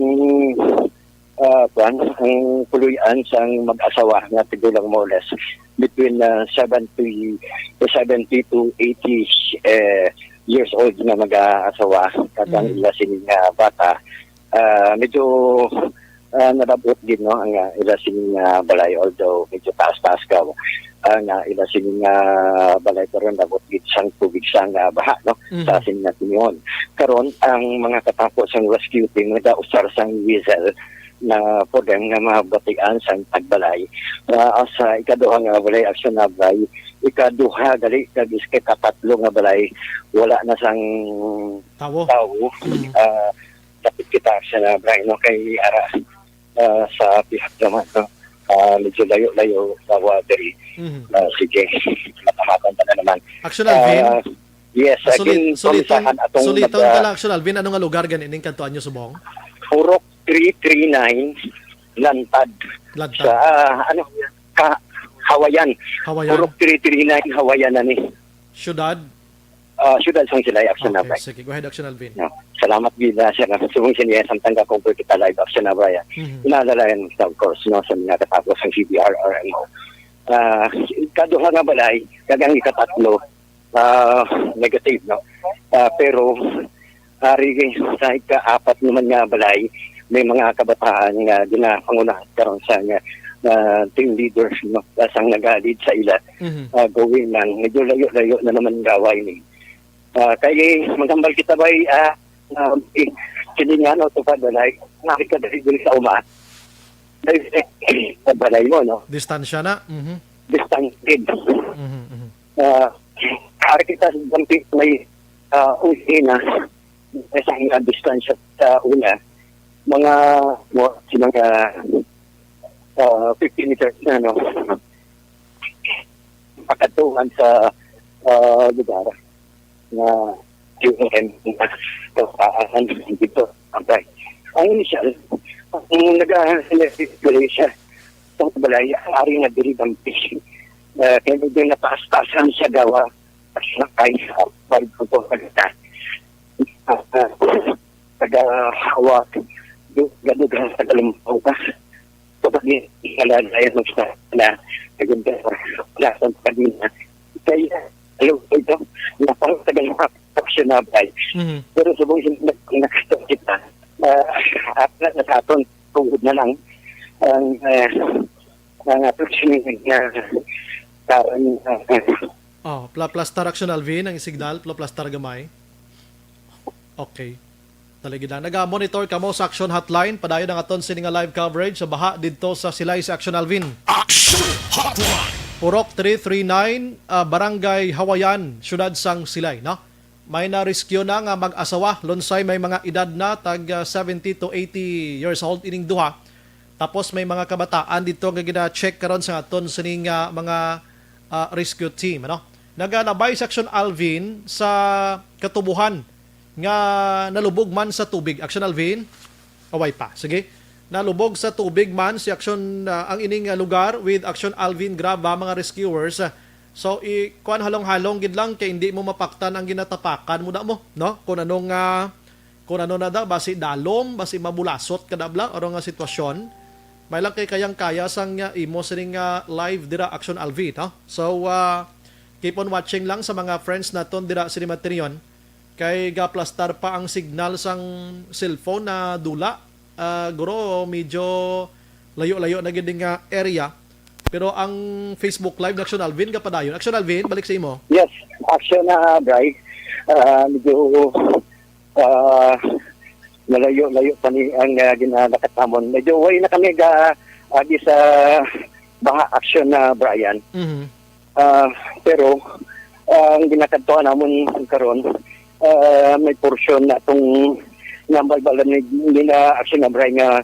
ah, kuwan, ang puloy-an sang mag-asawa nga tigulang, more or less, between, ah, seventy, seventy to eighty, eh, years old nga mag-asawa, kag ang Mm. ila sini nga bata, ah, medyo, ah, nalab-ot gid, no, ang, ah, ila sini nga balay, although medyo taas-taas ka, ah, nga ila sini nga balay, pero nalab-ot gid sang tubig sang, ah, baha, no, Mhm. sa sini nga tinihon. Karon, ang mga katapo sang rescue team nagausar sang whistle na for them nga mabatian sang tagbalay. Ah, sa ikaduha nga balay, aksyon na balay, ikaduha gali, kag is-, ikakatlo nga balay, wala na sang Tawo. tawo. Mm. Ah, dapit kita sa na, Brian, no? Kay ara, ah, sa pihak naman, no? Ah, medyo layo-layo, bawa diri. Mhm. Ah, sige, matahakan ta na naman. Action Alvin? Ah, yes, Ah, suli-, again, suliton, pamisahan atong suliton mag-, ta ah, lang, Action Alvin, ano nga lugar gani ning kadtuan nyo subong? Purok three three nine, Lantad. Lantad. Sa, ah, ano, ka, Hawaiian. Hawaiian. Purok three three nine, Hawaiian na ni. Syudad? Ah, syudad sang Silay, aksyon na Okay, ba? sige. Go ahead, Action Alvin. No. Salamat gid, ah, sir. Subong sini, samtang ka-cover kita live, aksyon na ba, ya? Mhm. Inalalayan, of course, no, sa mga katapos ang C B R R M O. Ah, ikaduha nga balay, kag ang ikatatlo, ah, negative, no? Ah, pero, ari, sa ika-apat naman nga balay, may mga kabataan nga ginapangunahan karon sa nga, ah, team leaders, no? Sang nagalid sa ila. Mhm. Ah, going lang, medyo layo-layo na naman ang gawa ini. Ah, kay maghambal kita bay, ah, ah, eh, kini nga, no, tupad balay, nga ka dali diri sa uma. Ay, eh, sa balay mo, no? Distansya na. Mhm. Distansya. Mhm, mhm. Ah, ari kita sa Gampi, may, ah, uwi na, may isang, ah, distansya sa una. Mga, mga, mga, ah, fifty meters na, no? Pakatuan sa, ah, lugar na yung M P na sa paahan dito. Okay. Ang inisyal, ang nag-aaral sa Malaysia, sa balay, ang ari nga diri dampi. Uh, kaya medyo nataas-taasan siya gawa, at siya kay, uh, pagpupagkita. Uh, taga-hawak, du-, gadugang taga-lumpaw ka. Kapag i-, ikalalayan mo sa na, naganda, wala sa kanina. Kaya, alam ko ito, napang tagal na action na ba? Mhm. Pero subong yung nag-, nakita kita, ah, at na, na sa aton, tungod na lang, ang, ah, ang action na, na, karon, ah, Oh, pla-, plastar, Action Alvin, ang signal, pla-, plastar gamay. Okay. Taligid lang. Naga-monitor kamo sa Action Hotline. Padayon ang aton sini nga live coverage sa baha didto sa Silay sa Action Alvin. Action Hotline. Purok three three nine, ah, Barangay Hawayan, Siyudad sang Silay, no? May na-rescue na nga mag-asawa. Lunsay may mga edad na, tag, ah, seventy to eighty years old ining duha. Tapos may mga kabataan dito nga gina-check karon sa aton sining, ah, mga, ah, rescue team, ano? Nagalabay si Action Alvin sa katubuhan nga nalubog man sa tubig. Action Alvin? Away pa. Sige. Nalubog sa tubig man si Action, ah, ang ining, ah, lugar with Action Alvin Graba, mga rescuers. So, i-, kuwan halong-halong gid lang kay hindi mo mapaktan ang ginatapakan mo na mo, no? Kung anong, ah, kung ano na daw, basi dalom, basi mabulasot ka na bla, oro nga sitwasyon. May lang kay kayang-kaya sang, ah, imo sining, ah, live dira, Action Alvin, no? So, ah, keep on watching lang sa mga friends naton dira sa Limatrion. Kay gaplastar pa ang signal sang cellphone na dula. Ah, guro, medyo layo-layo na gid nga area. Pero ang Facebook Live na Action Alvin, gapadayon. Action Alvin, balik sa imo. Yes, Action na, Bryce. Ah, medyo, ah, malayo-layo pa ni ang, ah, ginalakat namon. Medyo way na kami ga agi sa baha, Action na, Brian. Mhm. Ah, pero, ah, ang ginakadtuan namon karon, ah, may porsyon na itong nambal-balan ni, ni na Action na, Bry, nga,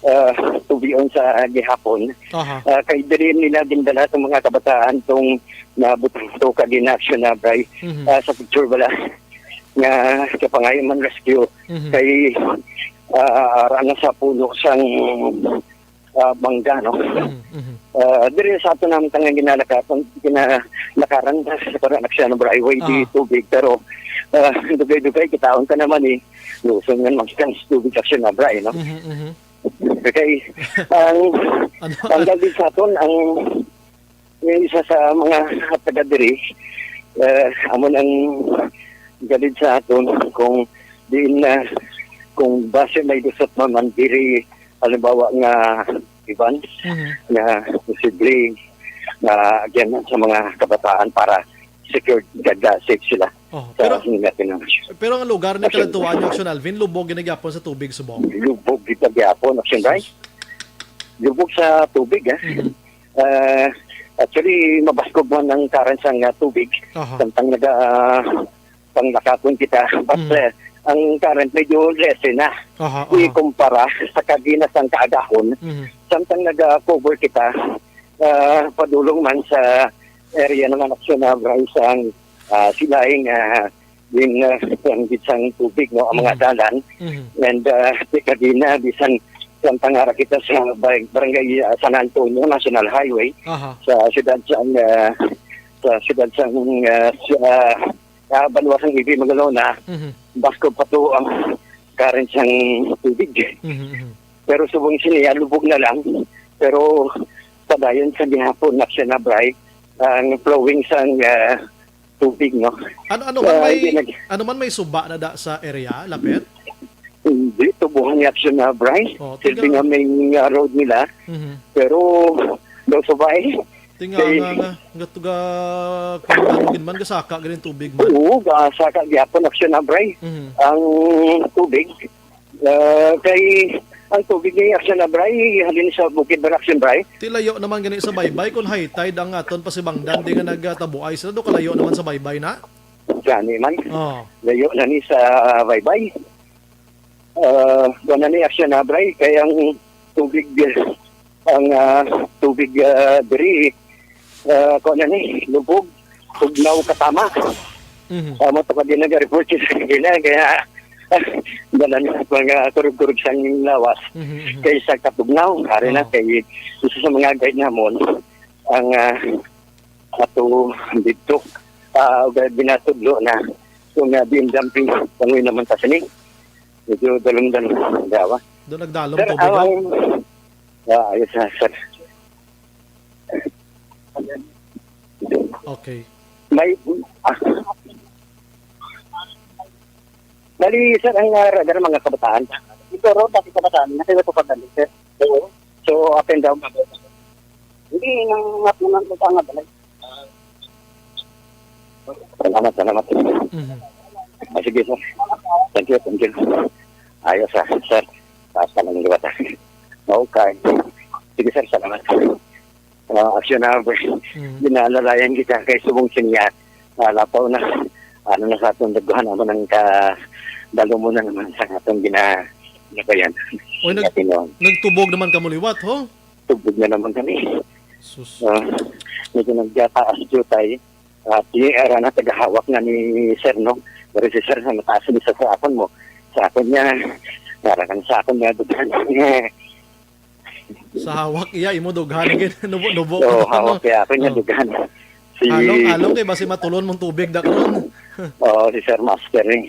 ah, tubion sa gihapon. Aha. Ah, kay diri nila gindala itong mga kabataan itong nabutang to kag in-action na, Bry. Mhm. Ah, sa picture bala nga kapangayo man rescue Mhm. kay, ah, ara na sa puno sang, ah, mangga, no? Mhm, mhm. Ah, diri sa ato naman tangang ginalakaran, ginalakaran sa parang aksyon ng Bry, way di Ah. tubig, pero, ah, dugay-dugay, kitaon ka naman eh. Lusong nga magkang tubig aksyon na Bry, no? Mhm, mhm. Okay. Ang, Ano? ang dagdag sa aton, ang, yung isa sa mga taga diri, eh, amo nang galid sa aton kung diin na, kung base may gusot man, man diri, halimbawa nga iban, Mhm. nga posible nga again sa mga kabataan para secured, gada, safe sila Oh, sa pero, hinga tinang. Pero ang lugar ni Action. Kalantuan yung Action Alvin, lubog ginagyapon sa tubig subong. Lubog ginagyapon, Action, right? Sus. Lubog sa tubig, eh. Mhm. Ah, actually, mabaskog man ang current sang, ah, tubig. Aha. Samtang naga, ah, panglakakon kita. But, Mm. eh, ang current medyo lessen na. Aha, aha. Ikumpara sa kagina sang kaagahon. Mhm. Samtang naga-cover kita, ah, padulong man sa area naman aksyon na Bryce ang, ah, sila yung, ah, yung, ah, yung bitsang tubig, no, ang mga Mhm. dalan. Mhm. And, ah, di kagina, bisan samtang ara kita sa bar-, barangay, ah, San Antonio National Highway, Aha. sa siyudad sa, ah, sa siyudad sa, ah, sa, ah, banwa sang Ibi Magalona, Mhm. baskog pa to ang current sang tubig. Mhm, mhm. Pero subong sini, ah, lubog na lang. Pero padayon sa gihapon na siya na, Bry, ang flowing sang, ah, tubig, no? Ano, ano man Ah, may, hindi nag- ano man may suba na da sa area, lapit? Hindi, tubuhan ni action na, Bry. Oh, Silbi tiga- nga may, ah, road nila. Mhm. Pero, daw subay. Tinga Kay nga, nga, nga, tuga, kung ano gid man, gasaka gid ang tubig man. Oo, gasaka gyapon, action na, Bry. Mhm. Ang tubig, ah, kay, ang tubig ni action na, Bry, halin sa Bukid Baraction, Bry. Ti layo naman gani sa baybay, kung high tide ang aton pasibangdan, di nga nagtabuay sila, do kalayo naman sa baybay na? Gani man. Oh. Layo na ni sa baybay. Ah, kuan na ni, Action Abray, kay ang tubig, ang, ah, tubig, ah, diri, ah, kuan na ni, lubog, tugnaw katama. Mhm. Amo to ka din nag-report sa kanila, kaya dala na mga kurog-kurog sang lawas. Mhm, mhm. Kay sa katugnaw, ari na Oo. kay isa sa mga guide namon, ang, ah, ato dito, ah, ginatudlo na kung, ah, diin dumping, pangoy naman ta sini. Medyo dalom-dalom ang gawa. Doon nagdalom Sir, tubig, ang, oh? ah, ayos na, sir. Okay. May, ah, bali, sir, ang, ah, radar, mga kabataan. Ito, road, pati kabataan. Nasa ito pagdali, sir. Oo. So, up and down. Hindi, nang up naman ko sa nga balay. Salamat, salamat. Mhm. Ah, sige, sir. Thank you, thank you. Ayos, ah, sir. Taas na lang liwat, ah. Okay. Sige, sir, salamat. Ah, Action Abray. Mhm. Ginalalayan kita kay subong siya. Ah, lapaw na. Ano na sa atong daguhan naman ang ka-, dalo mo na naman sa atong gina-, ginabayan. Oy, nag-, Sa Pinoy. nagtubog naman kamo liwat, ho? Tubog na naman kami. Sus. Ah, medyo nagtaas jutay. At di, ara na, tagahawak na ni Sir, no? Pero si Sir, sa mataas ni sa, sa akon mo. Sa akon niya, para kan sa akon niya, dughan. Sa hawak iya, imo dughan, again. Nubo-nubo Oo, ka, no? hawak kaya ako niya, Oh. dughan. Si Along, along kay basi matulon mong tubig, dakron. Oo, si Sir Master, eh.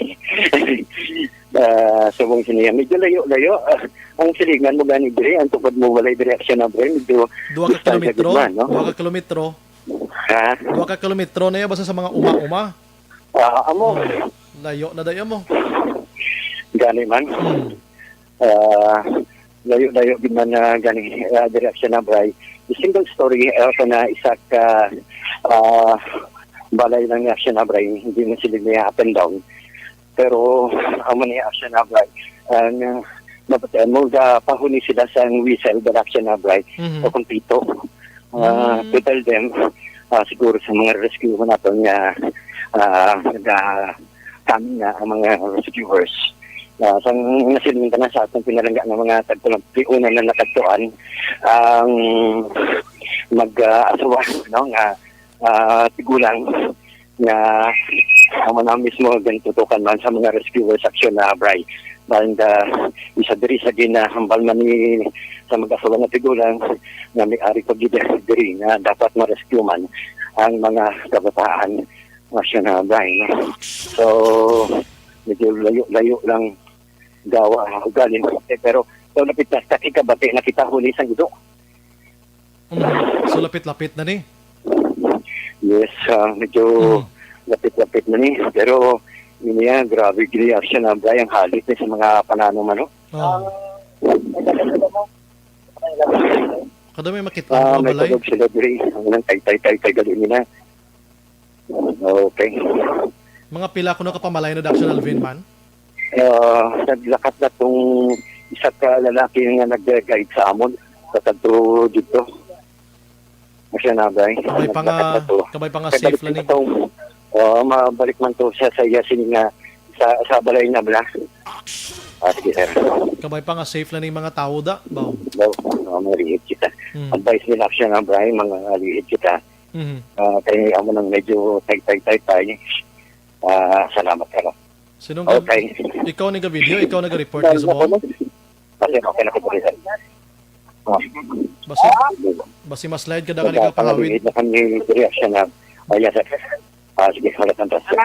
Ah, subong siniya. Medyo layo-layo. Ah, ang silingan mo gani dire, ang tupad mo walay direksyon na, bre. Medyo Dua ka distance kilometro? gid man, no? Dua ka kilometro? Ha? Dua ka kilometro na iya, basta sa mga uma-uma? Ah, amo. Hmm. Layo na dayo mo. Gani man. Hmm. Ah, layo-layo gid man na gani, ah, direksyon na, Bray. Single story, ah, sa na isa ka, ah, balay lang niya siya na, Bray. Hindi mo sila niya up and down. Pero, amo ni siya na, Bray. Ang, ah, mabatian mo, ga pahuni sila sa whistle, direksyon na, Bray. Mhm. O kung pito. Ah, Mm. to tell them, ah, siguro sa mga rescue nato nga, ah, naga-, kami nga ang mga rescuers. Ah, sang nasiling ka na sa atong pinalangga nga mga tagpulang piuna na natagpuan, ang mag, ah, asawa, no, nga, ah, tigulang nga amo na mismo gintutukan man sa mga rescuers action na, Bray. Banda, isa diri sa ginahambal man ni sa mag-asawa nga tigulang nga may ari pa gid diri nga dapat ma-rescue man ang mga kabataan nga siya na, Bray, no? So, medyo layo-layo lang gawa ugali, pero so, lapit na sa kabati na kita huli sa gudo. Mm. So, lapit-lapit na ni? Yes, ah, medyo Mm. lapit-lapit na ni. Pero, yun niya, grabe gini action ang Bray, ang halit ni sa mga panano man, no? Oh. Kada may makita Ah, ang mga may balay? Tubog sila diri. Ang nang tay-tay-tay-tay gali nila. Okay. Mga pila kuno ka pamalay na, Action Alvin, man? Ah, naglakat na tong isa ka lalaki nga nag-guide sa amon sa kadto dito. Masya na, bay. Kabay pa nga, Naglakat na to. kabay pa nga Kay safe balik lang ni. Itong, oh, mabalik man to sa, sa iya sini nga sa, sa balay na bala. Ah, sige, sir. Kabay pa nga safe lang ni mga tao da, baw. Daw, oh, marihit kita. Hmm. Advice nila siya nga, Bray, mga lihid kita. Mhm. Ah, kay amo nang medyo tay-tay-tay-tay. Ah, salamat, sir. Sinong Okay. gab-, ikaw ni ga-video, ikaw nag-report Dahil sa na buwan? kami. Kasi okay na ko po, sir. Ah. Basi, basi mas slide ka da ka Wala, nagapangawid. Pangawid na kami reaction na. Oh, yes, sir. Ah, sige, wala kang trust, sir.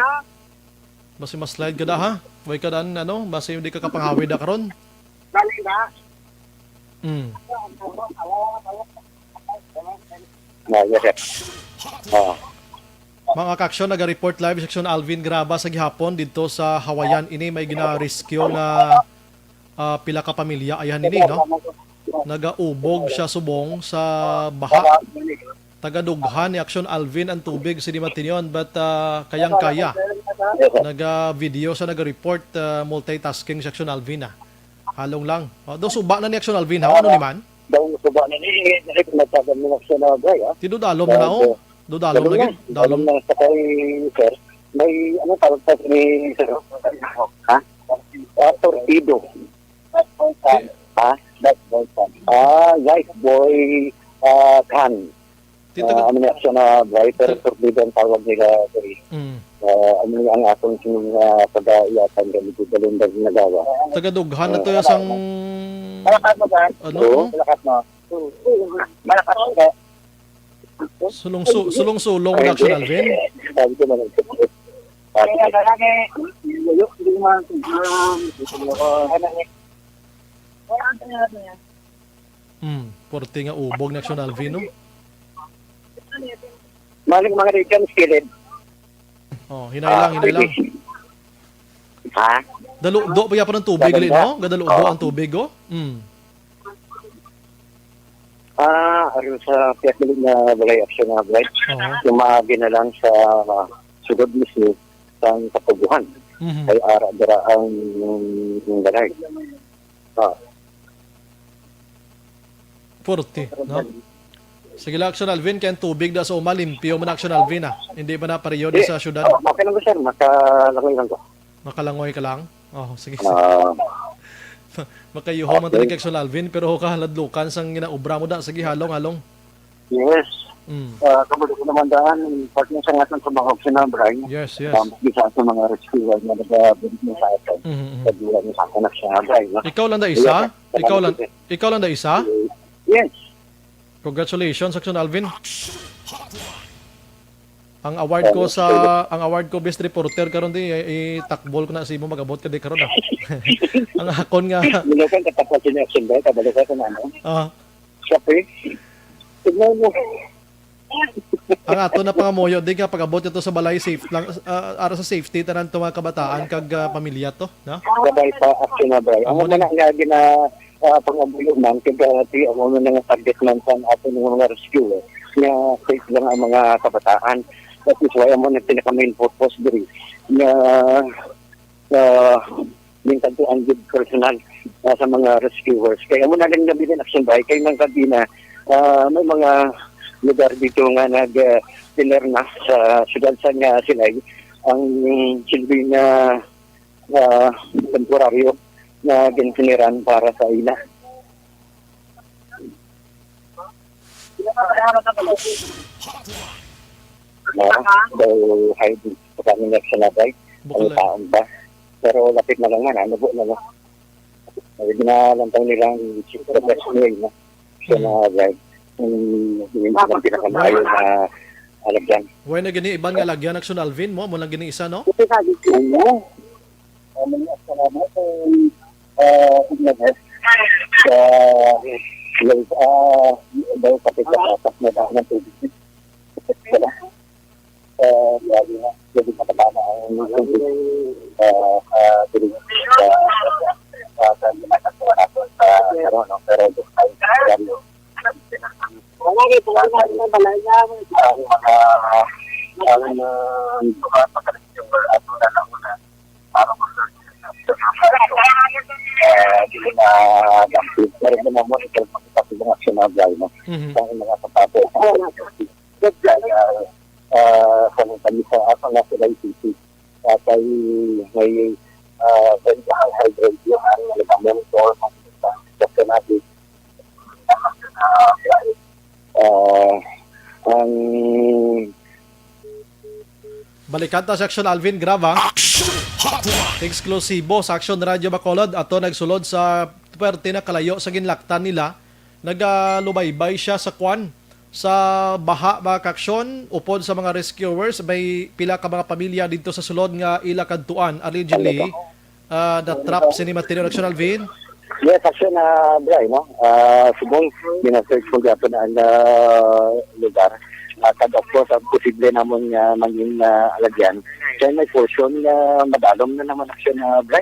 Basi mas slide ka da, ha? Way ka daan, ano? Basi hindi ka kapangawid da karon. Bali na. Mm. Ah, yes, sir. Ah. Mga ka-aksyon, naga-report live si Aksyon Alvin Graba sa gihapon didto sa Hawayan. Ini may gina-rescue nga, ah, pila ka pamilya. Ayan ini, no? Nagaubog siya subong sa baha. Tagadughan ni Aksyon Alvin ang tubig, si Di Matinyon, but, ah, kayang-kaya. Naga-video sa naga-report, ah, multitasking si Aksyon Alvin, ah. Halong lang. Oh, do suba na ni Aksyon Alvin, ha? Ano ni man? Daw suba na ni, eh, dili ko nagtagad mo sa nabay, ah. Ti dudalom na, oh. Dudalom na gid. Dalom na sa kay, sir. May, ano tawag pa ni, sir? Ha? Ah, torpedo. Si- Ha? Ah, Life Boy, ah, Khan. Tita Ah, ka- ano niya siya na Brighter Ta- Torpedo ang tawag nila, sir. Mm. Ah, ano niya ang atong sining, ah, pag-aiyatan kami sa Balundang Nagawa. Taga Dughan na to Ah, sang Malakas mo ba? Ano, Oo. no? Malakas mo. Malakas mo ba? Sulong-su-, sulong-sulong Ay, production, hindi. Alvin? Sabi ko naman. Kaya talaga, layo, hindi naman, ah, ano, eh. Hmm, porte nga ubog na action, Alvin, no? Maling mga regions, kilid. Oh, hinay Ah, lang, hinay lang. sige. Ha? Daludo pa gyapon ang tubig, Daludo? Li, no? Gadaludo Oo. ang tubig, oh. Hmm. Ah, aron sa pihak dili nga balay action nga bright, Oo. Sumaagi na lang sa sudod mismo sang Katubuhan. Mhm. Ay ara dira ang, ang balay. Ah. Forty, no? Sige lang, Action Alvin, kay ang tubig da sa uma, limpyo man, Action Alvin, ah. Hindi ba na pareho di Di, sa syudad? Oh, okay lang, sir. Makalangoy lang ko. Makalangoy ka lang? Oh, sige, sige. Ah. Makayuho man Okay. talaga, Action Alvin, pero kahaladlukan sang ginaobra mo da. Sige, halong, halong. Yes. Mm. Ah, kabalo ko naman daan, pati sa nga sa mga option na, Brian. Yes, yes. Um, bisa sa mga rescuer na nagabalik mo sa atin. Mhm, mhm. Sa duwa mo sa akin na siya, Brian, no? Ikaw lang da isa? Yes, sir. Ikaw lang, ikaw lang da isa? Yes. Congratulations, Action Alvin. Ang award ko sa, ang award ko best reporter karon di, i-, itakbol ko na sa imo, mag-abot ka di karon, ah. Ang akon nga Binukan ka tapos yung action ba? Kabalo ka kung ano? Ah. Siya, pre. Tignan mo. Ang ato na pangamuyo di nga pag-abot ito sa balay safe lang, ah, ara sa safety tanan to mga kabataan kag, ah, pamilya to, no? Sabay sa action na, Brian. Amo Ang na. Una nga gina, ah, pangamuyo man, kag, ah, di, ang una nga target man sa ato ng mga rescue, eh, nga safe lang ang mga kabataan. That is why amo na pinaka main purpose diri nga, ah, yung kanto ang good personal, ah, sa mga rescuers. Kaya amo na lang nabilin action by kay nang gabi na, ah, may mga lugar dito nga nag, ah, tener na sa siyudad sa nga silay ang silbi nga, ah, temporaryo nga ginteneran para sa ila. No? Daw hybrid sa kami nga sinabay. Bukal Ang eh. taon ba? Pero lapit na lang man, ano po na lang. Ay, na lang tayo nilang the best way, no? So, Mm. na, like, yung, yung, yung pinakamaayo na alagyan. Why na gini iban nga lagyan, Action Alvin, mo? Mo lang gini isa, no? Oo. Ano nga, salamat, eh, ah, sa, ah, daw kapit sa tatak na daan ng tubig. Wala. Ah, grabe na. Pwede makatama ang, ah, ah, dili, ah, ah, sa ginagawa natin sa, ano, no? Pero, ang mga, ang, ah, mga, ah, mga, ah, dili na, pero mo mo ito, makita ko mga sinabi, no? Mhm. Sa mga sapatos. Kaya, ah, sa mga kami sa, sa mga sila isisi, ah, kay may, ah, kay, kay, kay, kay, kay, kay, kay, kay, kay, Ah, ang Balikan ta sa Action Alvin, grab, ha? Action Hotline! Eksklusibo sa Action Radio Bacolod, ato nagsulod sa puwerte na kalayo sa ginlaktan nila. Nagalubaybay siya sa kwan, sa baha, mga kaaksyon, upod sa mga rescuers. May pila ka mga pamilya didto sa sulod nga ila kadtuan, allegedly. Ah, na-trap sini, Mateo, Action Alvin? Yes, actually, na, Bray, no? Ah, subong, gina-search mo gyapon ang, ah, lugar. Ah, kag, of course, ang posible namon nga mangin, ah, alagyan. Kaya may portion nga madalom na naman, actually, na, Bray.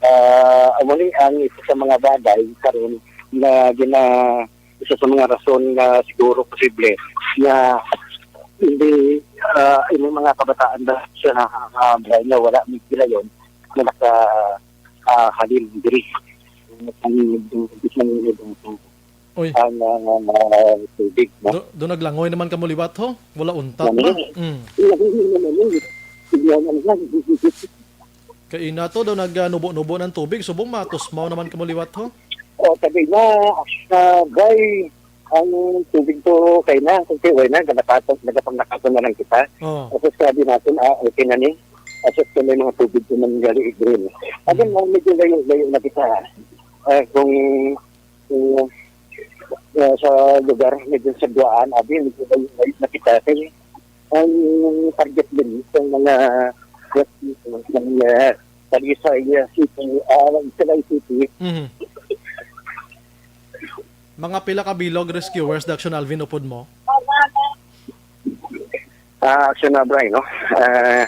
Ah, amo ni ang isa sa mga bagay karon nga gina-, isa sa mga rason nga siguro posible nga hindi, ah, ining mga kabataan na siya, ah, Bray, nga wala may gilayon nga naka, ah, halin diri. Ang, ang, ang, Uy. ang, ang, ang, ah, tubig, no? Do, do naglangoy naman kamo liwat, ho? Wala untat Ano ba? yun? Mm. Hindi naman yun. Tignan mo lang. Kay ina to daw naganubo-nubo ng tubig, subong matusmaw naman kamo liwat, ho? O, tagay na, ah, bay, ang tubig to kay na, kung kay way na, nagapasok, nagapangnakasan na lang kita. Oh. Tapos sabi natin, ah, okay na ni. Tapos kung may mga tubig ko man gali i-grill. Again, Hmm. medyo layo-layo na kita. Ah, kung, kung, ah, sa lugar, medyo sa Guaan, abi, medyo layo-layo na kita. Kaya ang target din sa mga, ng, uh, Talisay, uh, City, ah, Silay City. Mhm. Mga pila ka bilog rescuers, Daction Alvin, upod mo? Ah, Action Abray, no? Ah,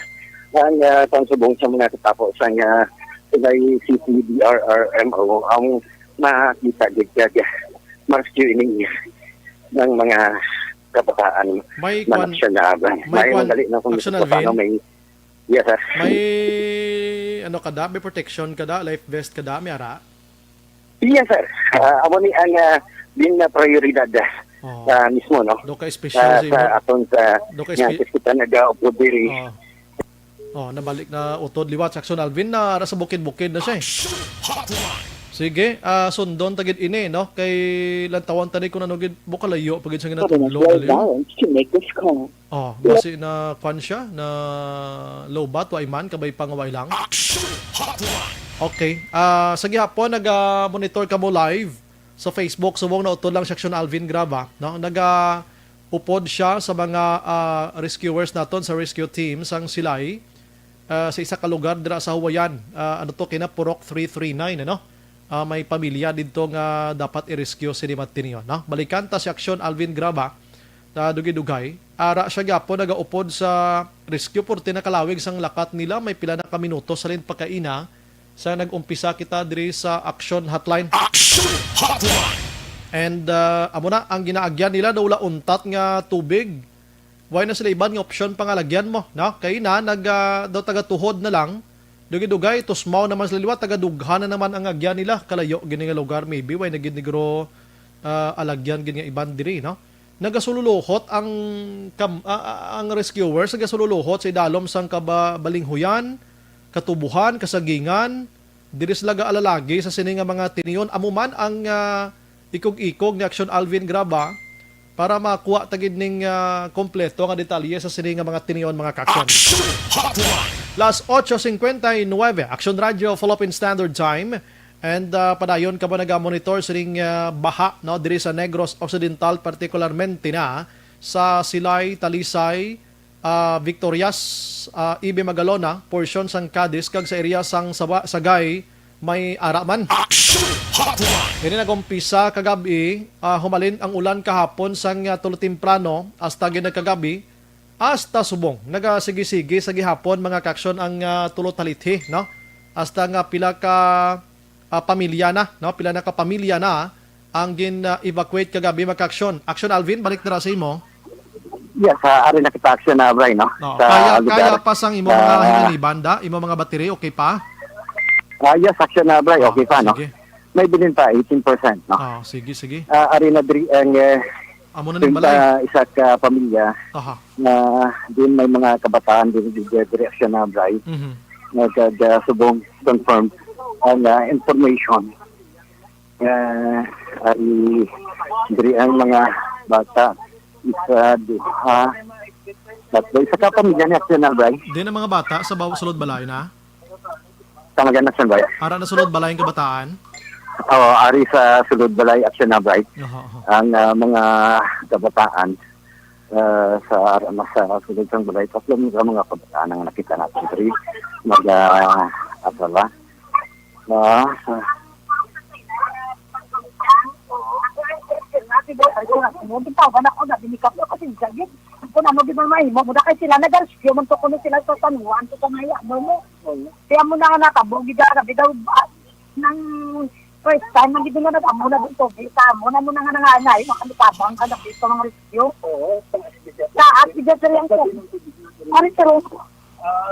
ang, ah, pansubong sa mga katapo sa nga Silay City D R R M O, ang makita gid kag ma-rescue ini ng mga kabataan May na kwan, Action Abray. may May kwan, madali na kung Action gusto pa, Alvin? no? May, yes, sir. May, ano ka da? May protection ka da? Life vest ka da? May ara? Yes, sir. Ah, amo ni ang, ah, din na prioridad, ah, Oh. ah, mismo, no? Do ka espesyal Ah, sa sa imo. aton sa Do ka nga espe- kita nag-upod diri. Oh. Oh, nabalik na utod liwat sa Action Alvin na ara sa bukid-bukid na siya, eh. Action Hotline. Sige, ah, sundon ta gid ini, no? Kay lantawan ta ni kung ano gid, bukalayo pa gid sa ginatudlo, Your balin. balance to make this call. Oh, basi na kwan siya, na low bat, wa iman, kabay pa nga wa ilang. Action Hotline. Okay. Ah, sa gihapon, naga-monitor kamo live sa Facebook. Subong na utod lang si Action Alvin Graba, no? Naga-upod siya sa mga, ah, rescuers naton, sa rescue team sang Silay, ah, sa isa ka lugar dira sa Huwayan. Ah, ano to, kina Purok three three nine, ano? Ah, may pamilya didto nga dapat i-rescue sini Martinio, no? Balikan ta si Action Alvin Graba, sa dugay-dugay. Ara siya gyapon nagaupod sa rescue, purti na kalawig sang lakat nila, may pila na ka minutos halin pagkaina sa nag-umpisa kita diri sa Action Hotline. Action Hotline! And, ah, amo na, ang ginaagyan nila daw wala untat nga tubig. Way na sila iban nga opsyon pa nga lagyan mo, no? Kay na, nag, ah, daw taga-tuhod na lang. Dugay-dugay, tusmaw naman sila liwat, taga-dughan na naman ang agyan nila. Kalayo gini nga lugar, maybe, way na gid nigro, ah, alagyan gid nga iban diri, no? Nagasululuhot ang kam-, ah, ah, ang rescuers, nagasululuhot sa idalom sang kaba-, balinghoyan, katubuhan, kasagingan, diri sila gaalalagi sa sini nga mga tinion. Amo man ang, ah, ikog-ikog ni Action Alvin Graba para makuha ta gid ning, ah, kompleto nga detalye sa sini nga mga tinion, mga ka-action. Action Hotline. Las ocho cincuenta y nueve, Action Radio, Philippine Standard Time. And, ah, padayon kamo naga-monitor sining, ah, baha, no, diri sa Negros Occidental, partikularmente na sa Silay, Talisay, ah, Victorias, ah, Ibe Magalona, portion sang Cadiz, kag sa area sang Saba-, Sagay, may ara man. Action Hotline. Ini nag-umpisa kagabi, ah, humalin ang ulan kahapon sang, ah, tulo temprano hasta gid nagkagabi, hasta subong. Nagasigi-sige sa gihapon, mga ka-action, ang, ah, tulo talithi, no? Hasta nga pila ka, ah, pamilya na, no? Pila na ka pamilya na ang gin, ah, evacuate kagabi, mga ka-action. Action Alvin, balik dira sa imo. Yes, ah, ari na kita, Action Abray, no? No, Sa kaya, lugar. kaya pa sang imo mga Ah. hinganiban da, imo mga battery, okay pa? Ah, yes, Action Abray, Ah, okay pa, no? sige. May bilin pa, eighteen percent, no? Ah, sige, sige. Ah, ari na diri ang, eh, Amo na ning balay. ah, isa ka pamilya Aha. na din may mga kabataan din diri, diri, Action Abray. Mhm. Nagkag, ah, subong confirm ang, ah, information. Ah, ari, diri ang mga bata, isa, duha, tatlo, isa ka pamilya ni Action Abray. Din ang mga bata sa baw-, sulod balay na? Sa Maganas, Action Abray. Ara na sulod balay ang kabataan? Oo, ari sa sulod balay, Action Abray. Aha, aha. Ang, ah, mga kabataan, ah, sa, sa sulod sang balay, tatlo mga, mga kabataan ang nakita natin diri. Mag, ah, asa ba? Ah, ah. Ano, di ba, wala ko na, binikaw ko kasi jagit. Kung ano, di ba, mahimo mo na kay sila, nag-rescue man to kuno sila sa San Juan, sa San Juan, mo. Kaya mo na nga natabo, gid na, gid daw, ah, nang first time, nang gid na nag-amo na dito, sa amo na mo na nga nanganay, makalitabang ka na dito, mga rescue. Oo, sa Taas, gid sa rin, sir. Ano, sir?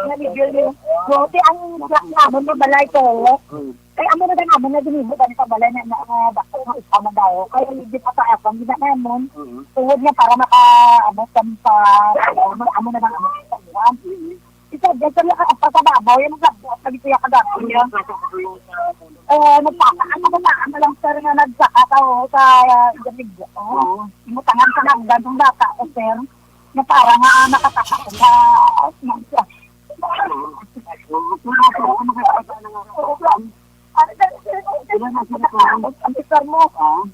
Nalibyo yung, buti ang black naman, may balay ko. Mm. Kay amo na lang, amo na ginibot, ang sa balay na, na, ah, bako nga isa man daw. Kaya hindi pa sa akong ginawa mo. Mm. Tungod niya para maka, ano, sa, sa, amo, amo na lang, amo sa buwan. Mm. Isa dyan sa mga pagkababaw, yung naglabuas na dito yung kagabi niya. Eh, nagpasa, ang kabataan na lang, sir, nga nagsaka sa, sa, sa Domingo. Oo. Imutangan sa hagdan ng bata ko, sir, na parang, ah, nakataka ko sa, sa, ang sir mo,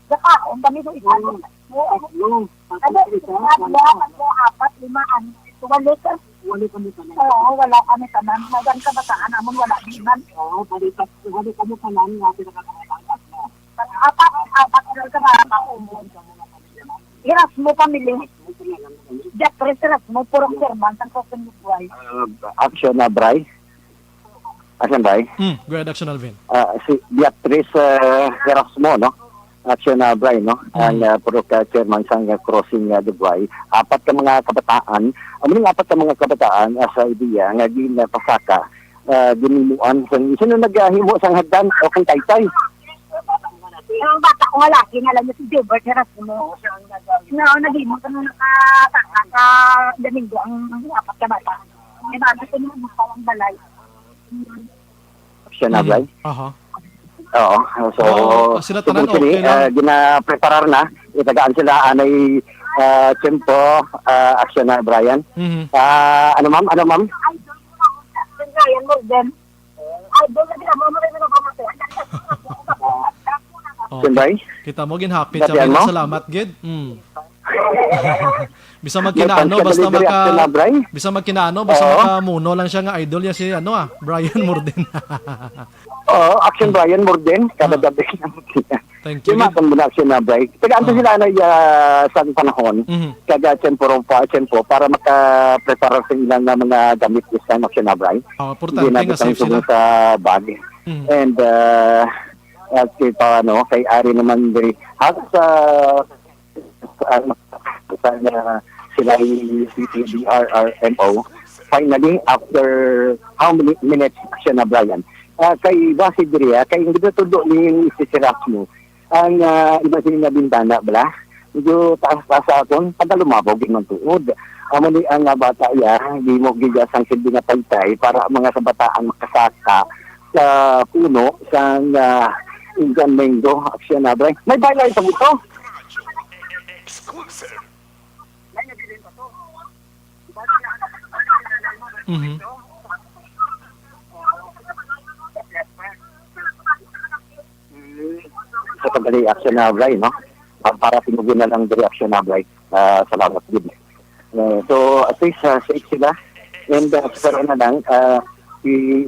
saka, ang dami ko isa. Ano, tatlo, tatlo, apat, lima, anim, pito, walo, sir. Walo kami tanan. Oo, wala kami tanan. Magan kabataan namon, wala di man. Oo, bali, tat-, walo kami tanan nga pinakapangatangkat mo. Apat, apat na ka mga maumon. Erasmo family. Jeffrey Erasmo, puro German, sa Crossing Buhay. Ah, action na, Bray. Action, Bray. Hmm, go ahead, Action Alvin. Ah, si Beatrice, ah, Erasmo, no? Action na, Bray, no? Hmm. Ang, ah, puro ka chairman sang, ah, Crossing, ah, Dubuay. Apat ka mga kabataan. Amo ning apat ka mga kabataan, ah, sa ideya nga ginapasaka, ah, ginimuan sang, sino naghimo sang hagdan o kang taytay? Ang bata ko nga laki nga lang si Gilbert Erasmo. Na, naghimo ko nung nakataka sa Domingo ang, ang apat ka bata. May bago ko nung ang balay. Siya na, Mm. Bray? Aha. Oo. So, Oo, sila tanan, kung sini, okay lang. Ah, ginapreparar na, itagaan sila anay, ah, tiyempo, ah, action na, Brian. Mhm. Ah, ano, ma'am? Ano, ma'am? Brian Morgan. Idol na din, amo mo rin ang mga Okay. Siyempre. Kita mo, ginhapit siya. Sabihan mo? Salamat, gid. Mm. Bisa May magkinaano, chance ka basta delivery maka-, action na, Bray? Bisa magkinaano, basta Oo. makamuno lang siya nga idol niya si, ano, ah, Brian Morden. Oo, action Brian Morden, kada Mm. gabi na mo siya. Thank you, Di gid. matang mo na action na, Bray. Tagaan to Oo. sila na, ah, sa panahon, Mhm. kada tiyempo ron pa, tiyempo, para makapreparar sa ilang nga mga gamit sa action na, Bray. Oo, importante Hindi na nga bitang safe sila. subo sa bag. Mhm. And, ah, at kay pa, ano, kay Ari naman, Bray. Halos sa ah, sa, ah, sila yung C P D R R M O. Finally, after how many minutes siya na, Brian? Ah, kay base diri, ah, kay ang ginatud-o ni Mister Erasmo, ang, ah, iba sila nga bintana, bala? Medyo taas-taas sa akon, pagkalumabaw gid man tuod. Amo ni ang, ah, bata, ya, di mo gigas ang silbi nga taytay para ang mga kabataan makasaka sa puno sang, ah, Indian mango, action na, Bray. May baylay sa buto. Mhm. Sa pagdali action na, Bray, no? Ah, para tinugon na lang diri action na, Bray. Ah, salamat gid. Eh, so, at least, ah, safe sila. And, ah, sa na lang, ah, si,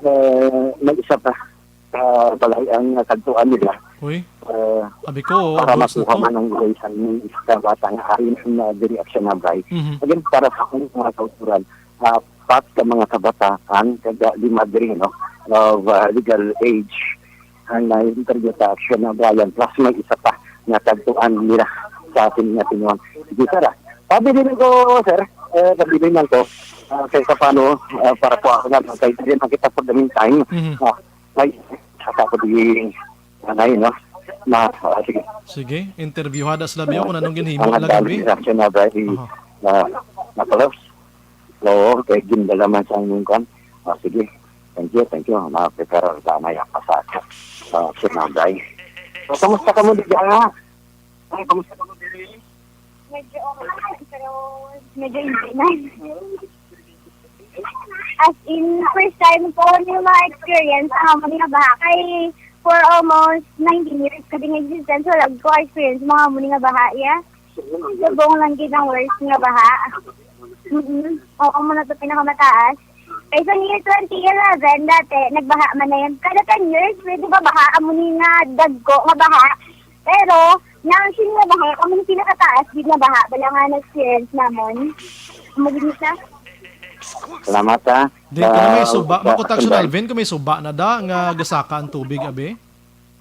eh, may isa pa, ah, balay ang tagtuan nila. Uy. Ah, Abi ko, para ubos na makuha to. man ang buhay sa isa ka bata nga ari na diri action na, Bray. Mhm. Again, para sa akong mga kauturan, ah, apat ka mga kabataan, kag, ah, lima diri, no, of, ah, legal age, ang na-interview sa action na, Brian, plus may isa pa nga tagtuan nila sa atin nga tinuan. Sige, sir, ah. Pabilin ko, sir. Eh, pabilin lang ko. Ah, kay sa paano, ah, para po ako na, kay dili man kita for the meantime. Mhm. Ah, ay, sa ako di, anay, no? Na, ah, sige. Sige, interviewhada sila, Bio, kung anong ginhimo Ang nila hagdan, gabi. Reaction na ba, i-, Aha. na, na close? Oo, kay gindala man sa inyong kwan. Ah, sige. Thank you, thank you. Mga prepare sa may apa sa, ah, Sinagay. So, kumusta ka mo, Diga? Ay, kumusta ka mo, Diri? Medyo okay, pero medyo hindi na. As in, first time ko ni ma-experience ang amo ni nga baha. Kay for almost nineteen years ka din existence, wala ko experience mga amo ni nga baha, yeah. Subong lang gid ang worst nga baha. Mm-mm. Oo, amo na to pinakamataas. Kay sa year twenty eleven, dati, nagbaha man na yan. Kada ten years, pwede ba baha? Amo ni nga dagko nga baha. Pero, nang sini nga baha, amo ni pinakataas gid nga baha. Bala nga na-experience namon. Amo gid ni siya. Salamat, ha. Di, kung may Ah, suba, sa makutag siya, Sunday. Alvin, kung may suba na da, nga gasaka ang tubig, abi?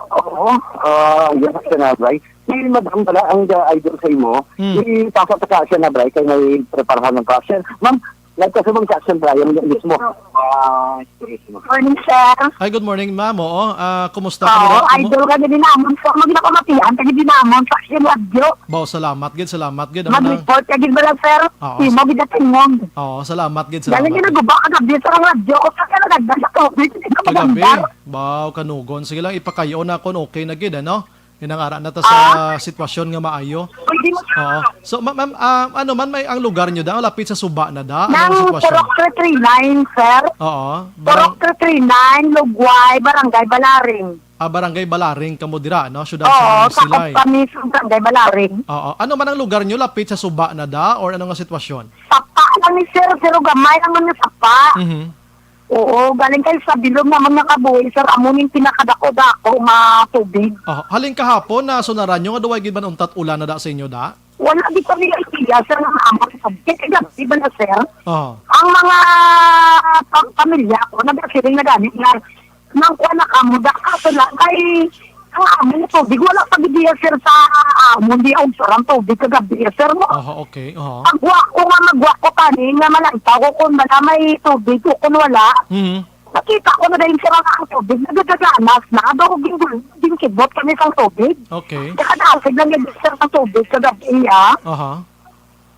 Oo, ah, ang gasa sa Nabay. Si Madam pala ang, ah, idol sa imo. Hmm. Ipasa ta ka siya, Nabay, kay may preparahan ng ka siya. Ma'am, Nagkasubong sa Action Triangle mismo. Ah, turismo. Morning, sir. Hi, good morning, ma'am. Oo, ah, kumusta ka Oo, nila? Kumu- idol ka gid namon. So, magpamatian ka gid namon sa Action Radio. Baw, salamat gid, salamat gid. Amo na. Mag-report ka gid bala, sir. Oo. Imo gid ang tingog. Oo, salamat gid, salamat gid. Galing ginaguba ka gabi sa radyo. O, sa ka nagdagdag sa tubig, hindi ka Kagabi. Magandar. Baw, kanugon. Sige lang, ipakayo na kung okay na gid, ano? Inang ara na ta sa Ah. sitwasyon nga maayo. Pwede mo Oo. So, ma-, ma'am, ah, ano man, may ang lugar nyo da? Lapit sa suba na da? Ano ang Nang sitwasyon? Purok three three nine, sir. Oo. Purok Barang-, three three nine, Lugway, Barangay Balaring. Ah, Barangay Balaring kamo dira, no? Siyudad sa Oo, Silay. Sakop kami sa Barangay Balaring. Oo. Ano man ang lugar nyo? Lapit sa suba na da? Or ano nga sitwasyon? Sapa lang ni sir, pero gamay lang man nga sapa. Mhm. Oo, galing kay sa bilog naman nga kabuhi, sir, amo ning pinakadako-dako nga tubig. Aha. Halin kahapon, nasunaran nyo nga duway gid man untat ulan na da sa inyo, da? Wala di kami idea, sir, nga amo sa subject. Kay gabi ba na, sir? Aha. Ang mga pam-, pamilya ko, nagasiling na gani nga, nang kuha na kamo, da kaso lang kay ang amon nga tubig, wala pa gid iya, sir, sa amon, di ang sarang tubig kagabi, sir, mo. Aha, okay. Aha. Pagwa ko nga, magwa ko tani nga malantaw ko kung bala may tubig o kung wala. Mhm. Nakita ko na dahil, sir, ang, ang tubig, nagdadaganas na. Daw gin-, ginkibot kami sa tubig. Okay. Nakadasig lang yung, sir, sa tubig kagabi, ah. Aha.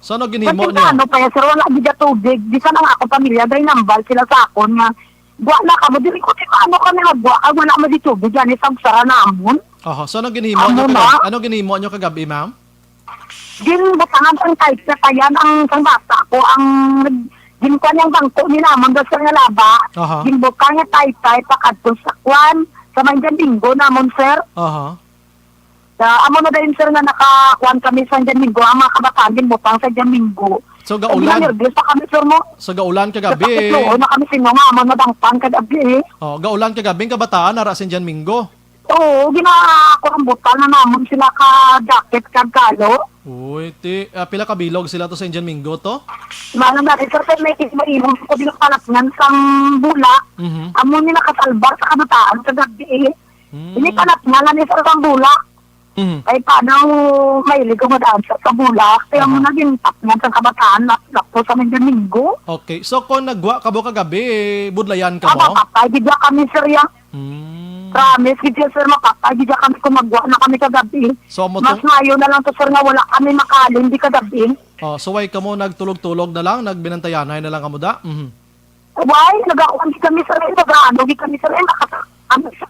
So, ano ginhimo Kasi niyo? Ano pa yan, sir, wala gid tubig. Di sa mga ako pamilya, dahil nambal sila sa akon nga, "Buwa na kamo." Dili ko, "Di ano kami nga buwa? Kag wala mo di tubig, yan, isang sara namon." Aha. So, ano ginhimo Amo niyo na. Kagabi? Ano ginhimo niyo kagabi, ma'am? Ginbutangan sang taytay pa yan ang sang bata ko, ang ginkuan yang bangko ni namon, basta nga laba. Aha. Ginbutang niya taytay pa kadto sa kuan, sa Mandian Bingo namon, sir. Aha. Sa, amo na dayon, sir, nga nakakuan kami sa Mandian Bingo, ang mga kabataan ginbutang sa Mandian Bingo. So, gaulan? Ay, nervyos pa kami, sir, mo. So, gaulan kagabi? Nagpakitluoy na kami, sino nga, amo na bangtan kagabi, eh. Oh, gaulan kagabi, ang kabataan, nara sa Mandian Bingo? Oo, gina-, kurambutan na namon sila ka jacket kag kalo. Uy, ti, ah, pila ka bilog sila to sa Mandian Bingo to? Manang dati, sir, kay may, may imong ko din palatngan sang bulak. Mhm. Amo ni nakasalbar sa kabataan sa gabi, eh. Mm. Ini palatngan na ni, sir, sang bulak. Mhm. Kay paano mahilig ko madaan sa, sa bulak? Kaya mo Aha. Naging patngan sa kabataan na, na po sa Mandian Bingo. Okay. So, kung nagwa ka mo kagabi, budlayan ka Ah, mo? Mapatay, di ba kami, sir, ya? Hmm. Promise gid siya, sir, mapatay gid kami kung magwa na kami kagabi. So, mo Mas tong maayo na lang to, sir, nga wala kami makalin di kagabi. Oh, so why kamo nagtulog-tulog na lang, nagbinantayanay na lang kamo da? Mhm. Why? Nagakuan gid kami, sir, eh, nagaano gid kami, sir, eh, nakasa-, ano sa,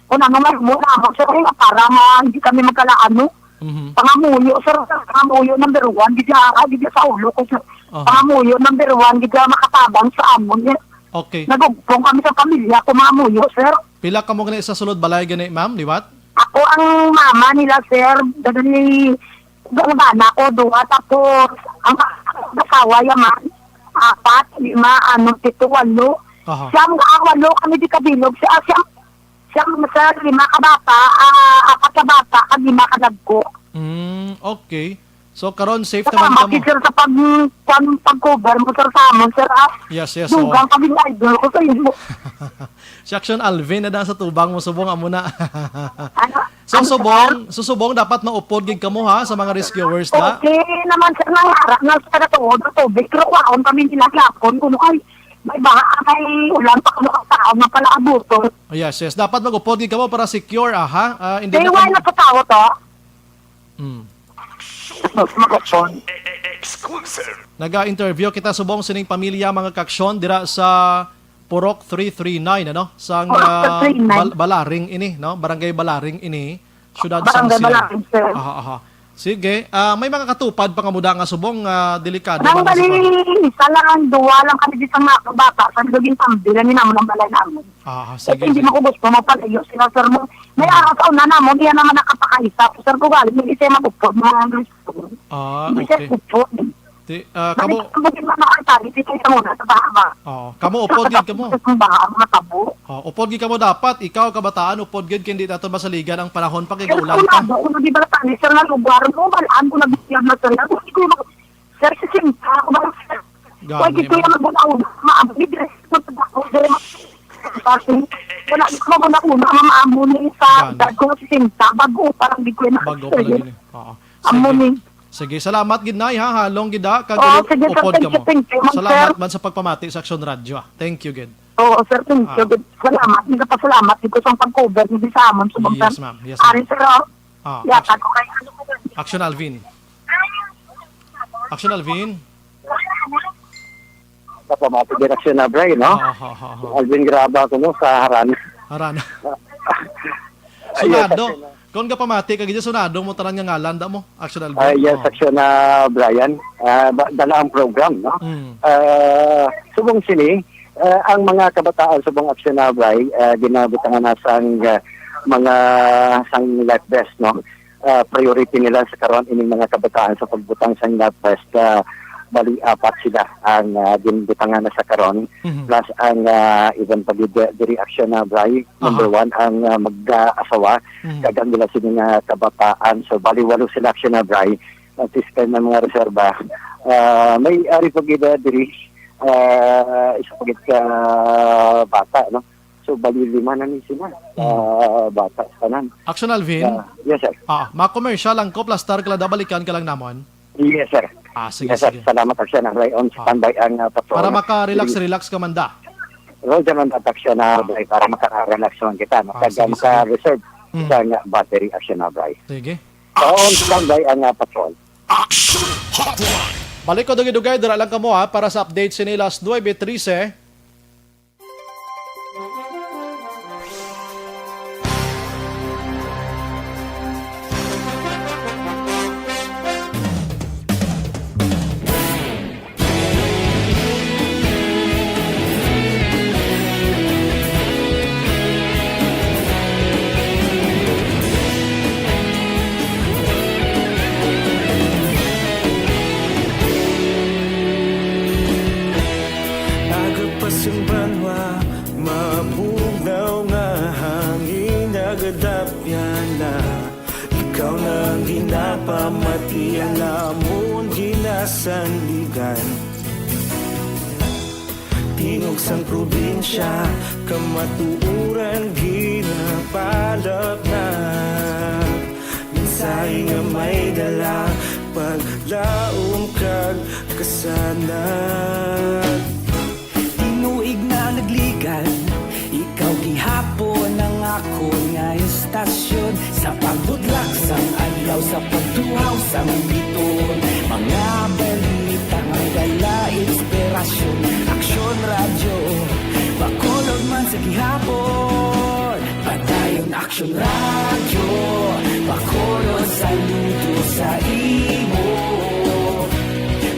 kung ano man mo na, sir, eh, para nga hindi kami magkalaano. Mhm. Pangamuyo, sir, pangamuyo number one, gid siya, ah, gid siya sa ulo ko, sir. Aha. Pangamuyo number one, gid siya makatabang sa amon, eh. Okay. Nagugpong kami sa pamilya ko, mga muyo, sir. Pila kamo gani sa sulod balay gani, ma'am, liwat? Ako ang mama nila, sir. Dada ni, ang bana ko, duha, tapos ang asawa, yaman, apat, lima, ano, pito, walo. Aha. Siyam, ah, walo kami di kabilog. Si, ah, siyam, siyam, sir, lima ka bata, ah, apat ka bata, kag lima ka dagko. Mm, okay. So, karon safe naman Salamat, kamo. Teacher, sa pag-, pag-, pag-cover mo, sir, sa amon, sir, ah. Yes, yes, oo. Dugang kami nga idol ko sa imo. Si Action Alvin na da sa tubang mo, subong, amo na. Ano? So, Ano, subong, sir? So, subong, dapat maupod gid kamo, ha, sa mga rescuers, da? Okay naman, sir, nang harap na sa katuod, ang tubig, pero kwaon kami nila gapon, kuno kay may baha, may ulan pa, kuno ang tao nga pala abuton. Yes, yes. Dapat mag-upod gid kamo para secure, ah, ha? Ah, hindi Kay na why kamo na po tao to? Hmm. Mas makapon. Exclusive. Naga-interview kita subong sining pamilya, mga kaaksyon, dira sa Purok three three nine, ano? Sang, Purok ah, three three nine. Bal-, Balaring ini, no? Barangay Balaring ini, siyudad sang Barangay Silay. Balaring, sir. Aha, aha. Sige, ah, may mga katupad pa nga muda nga subong, ah, delikado Nang ba nga bali, sitwasyon? Isa lang, duwa lang kami di sa mga bata, sa naging pambila ni naman ang balay namin. Ah, Kasi sige, hindi sige. Mo ko gusto mapalayo sila, sir, mo. May Hmm. Araw sa una na mo, diyan naman nakapakaisa. Sir, ko galing, hindi siya mag-upod, mga gusto. Ah, Hindi siya okay. Upod. Ti, ah, Balik kamo ang bukid na nakatali, di kayo sa muna sa baha ba? Oo, kamo upod gid kamo. Sa baha, ang matabo. Oh, upod gid kamo dapat, ikaw kabataan, upod gid kay hindi nato masaligan ang panahon pa kay Pero gaulan kung pa. Nabo, kung di ba tani, sir, nga lugar mo, balaan ko na bigyan na, sir, nga kung di ko mag-, sir, sisenta ako ba, sir? Gani Pwede ko mo. Yung mag-una-una, maabot, di dress ko sa dako, di ma-, Kasi, wala ko mag-una-una, nga maamo ni sa Gani. Edad ko nga sisenta, bago pa lang di ko yung Bago pa lang nakasaya. Yun eh. Oo. Amo Sige. Ni. Sige, salamat gid, Nay, ha. Halong gid, ha, kag Oo, sige, sir. upod Thank you, kamo. thank you, ma'am, Salamat sir. man sa pagpamati sa Aksyon Radyo, ha. Thank you gid. Oo, sir. Thank you. Ah. Salamat. Nagapasalamat dito sa pag-cover niyo sa amon, subong, Yes, sir. ma'am. Yes, Ari, ma'am. sir, oh. Ah, Yata Action, ko kay ano ko, sir. Action Alvin. Action Alvin. Sa pamati din, Action Abray, no? Ah, ha, ha, ha. Alvin Graba ko, no, sa Haran. Haran. Ayun, Sunado. Action. Kung gapamati ka gid, sunado mo tanan nga ngalan, da mo? Action Alvin. Ah, yes, Oh. Action, ah, Brian. Ah, ba, dala ang program, no? Mm. Ah, subong sini, ah, ang mga kabataan subong Action Abray, ah, ginabutangan na sang, ah, mga sang life vest, no? Ah, priority nila sa karon ining mga kabataan sa pagbutang sang life vest, ah, bali apat sila ang, ah, ginbutangan na sa karon. Mhm. Plus ang, ah, iban pa gid, ah, diri Action Abray, number Aha. one, ang, ah, mag-asawa, Mhm. kag ang ila sini nga kabataan. So, bali walo sila Action Abray. Ang fiskal na mga reserba. Ah, may ari pa gid, ah, diri, ah, isa pa gid ka bata, no? So, bali lima na ni sila. Mm. Ah, bata sa tanan. Action Alvin? Ah, yes, sir. Ah, mga commercial lang ko, plastar ka lang, da, balikan ka lang namon. Yes, sir. Ah, sige, Yes, sir. sige. Salamat, Action Abray. On Ah. standby ang, ah, patrol. Para maka-relax, Sige. relax ka man da. Roger man, Action Ah. Abray, para maka-relax man kita. Ah, Maka-, sige, sige. maka-reserve Mm. sa nga battery, Action Abray. Sige. On standby ang, ah, patrol. Action Hotline. Balik ko dugay-dugay, dira lang kamo, ha, para sa update sini last nuebe trese. Aga pa sing banwa, mabugnaw nga hangin nagadapyan na. Ikaw na ang ginapamati, ang amon ginasandigan. Tingog sang probinsya, kamatuoran ginapalapnag. Mensahe nga may dala, paglaom kag kasanag. Tinuig na nagligad, ikaw gihapon ang akon nga estasyon. Sa pagbudlak sang adlaw, sa pagtuhaw sang biton, mga balita nga dala inspirasyon. Aksyon Radyo, Bacolod man sa gihapon. Padayon Aksyon Radyo, Bacolod, saludo sa imo.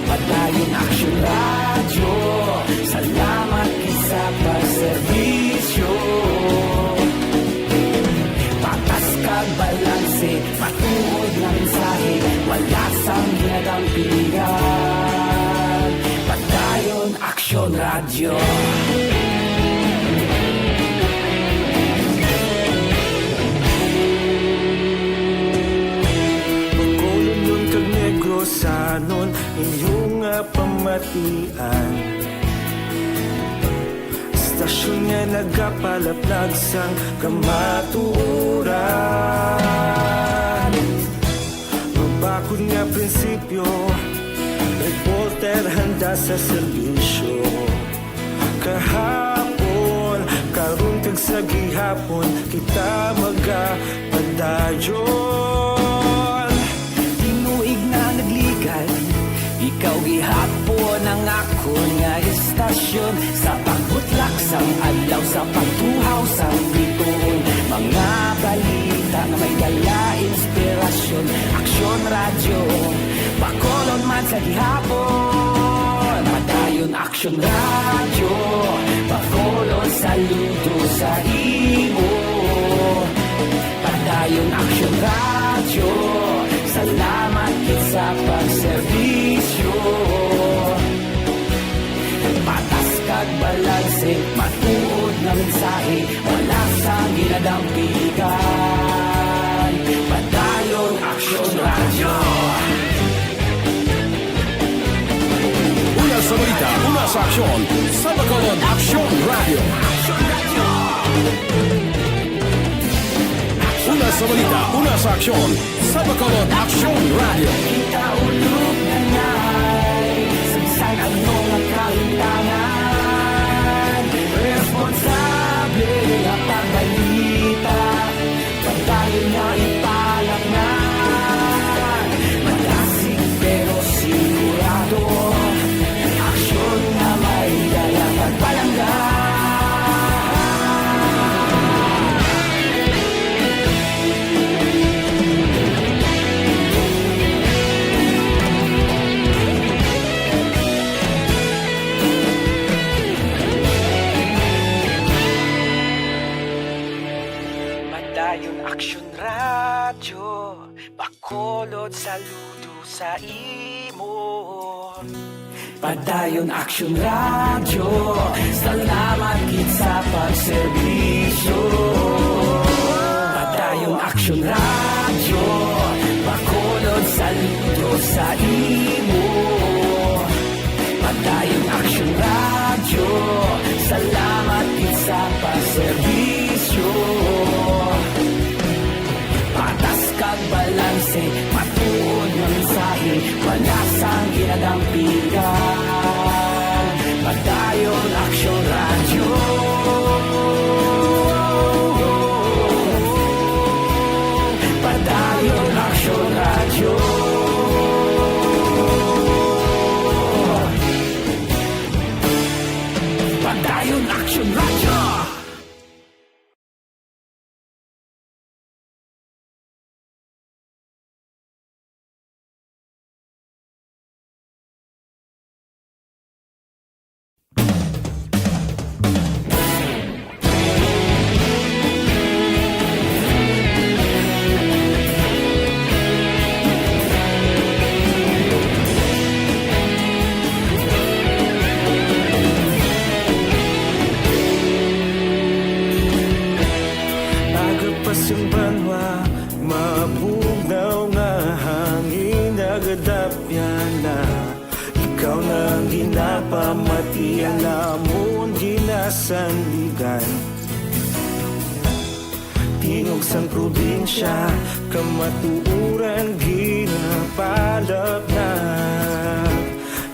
Padayon Aksyon Radyo, salamat gid sa pagserbisyo. Patas kag balanse, matuod nga mensahe, wala sang ginadampigan. Padayon Aksyon Radyo. Bacolodnon kag Negrosanon, inyo nga pamatian. Estasyon nga nagapalaplag sang kamatuoran. Mabakod nga prinsipyo, reporter handa sa serbisyo. Kahapon, karon kag sa gihapon, kita magapadayon. Tinuig na nagligad, ikaw gihapon ang akon nga estasyon. Sa pagbutlak sang adlaw, sa pagtuhaw sang biton, mga balita nga may dala inspirasyon. Aksyon Radyo, Bacolod man sa gihapon. Padayon Aksyon Radyo, Bacolod, saludo sa imo. Padayon Aksyon Radyo, salamat gid sa pagserbisyo. Patas kag balanse, matuod nga mensahe, wala sang ginadampigan. Padayon Aksyon Radyo. Una sa balita, una sa aksyon, sa Bacolod Aksyon Radyo. Una Sa balita, una sa aksyon, sa Bacolod Aksyon Radio. Kita ulog na ngay, saysay ang mga kahintangan. Responsable ang pagbalita, pagdayon nga ipalaknag. Malasig pero sigurado, aksyon nga may dala kag palangga. Padayon Aksyon Radyo, Bacolod, saludo sa imo. Padayon Aksyon Radyo, salamat gid sa pagserbisyo. Padayon Aksyon Radyo, Bacolod, saludo sa imo. Padayon Aksyon Radyo, salamat gid sa pagserbisyo. Patas kag balanse, matuod nga mensahe, wala sang ginadampigan. Padayon Aksyon Radyo. Padayon Aksyon Radyo. Padayon Aksyon Radyo. Aga pa sing banwa, mabugnaw nga hangin nagadapyan na. Ikaw na ang ginapamatian namon ginasandigan. Tingog sang probinsya, kamatuoran ginapalapnag.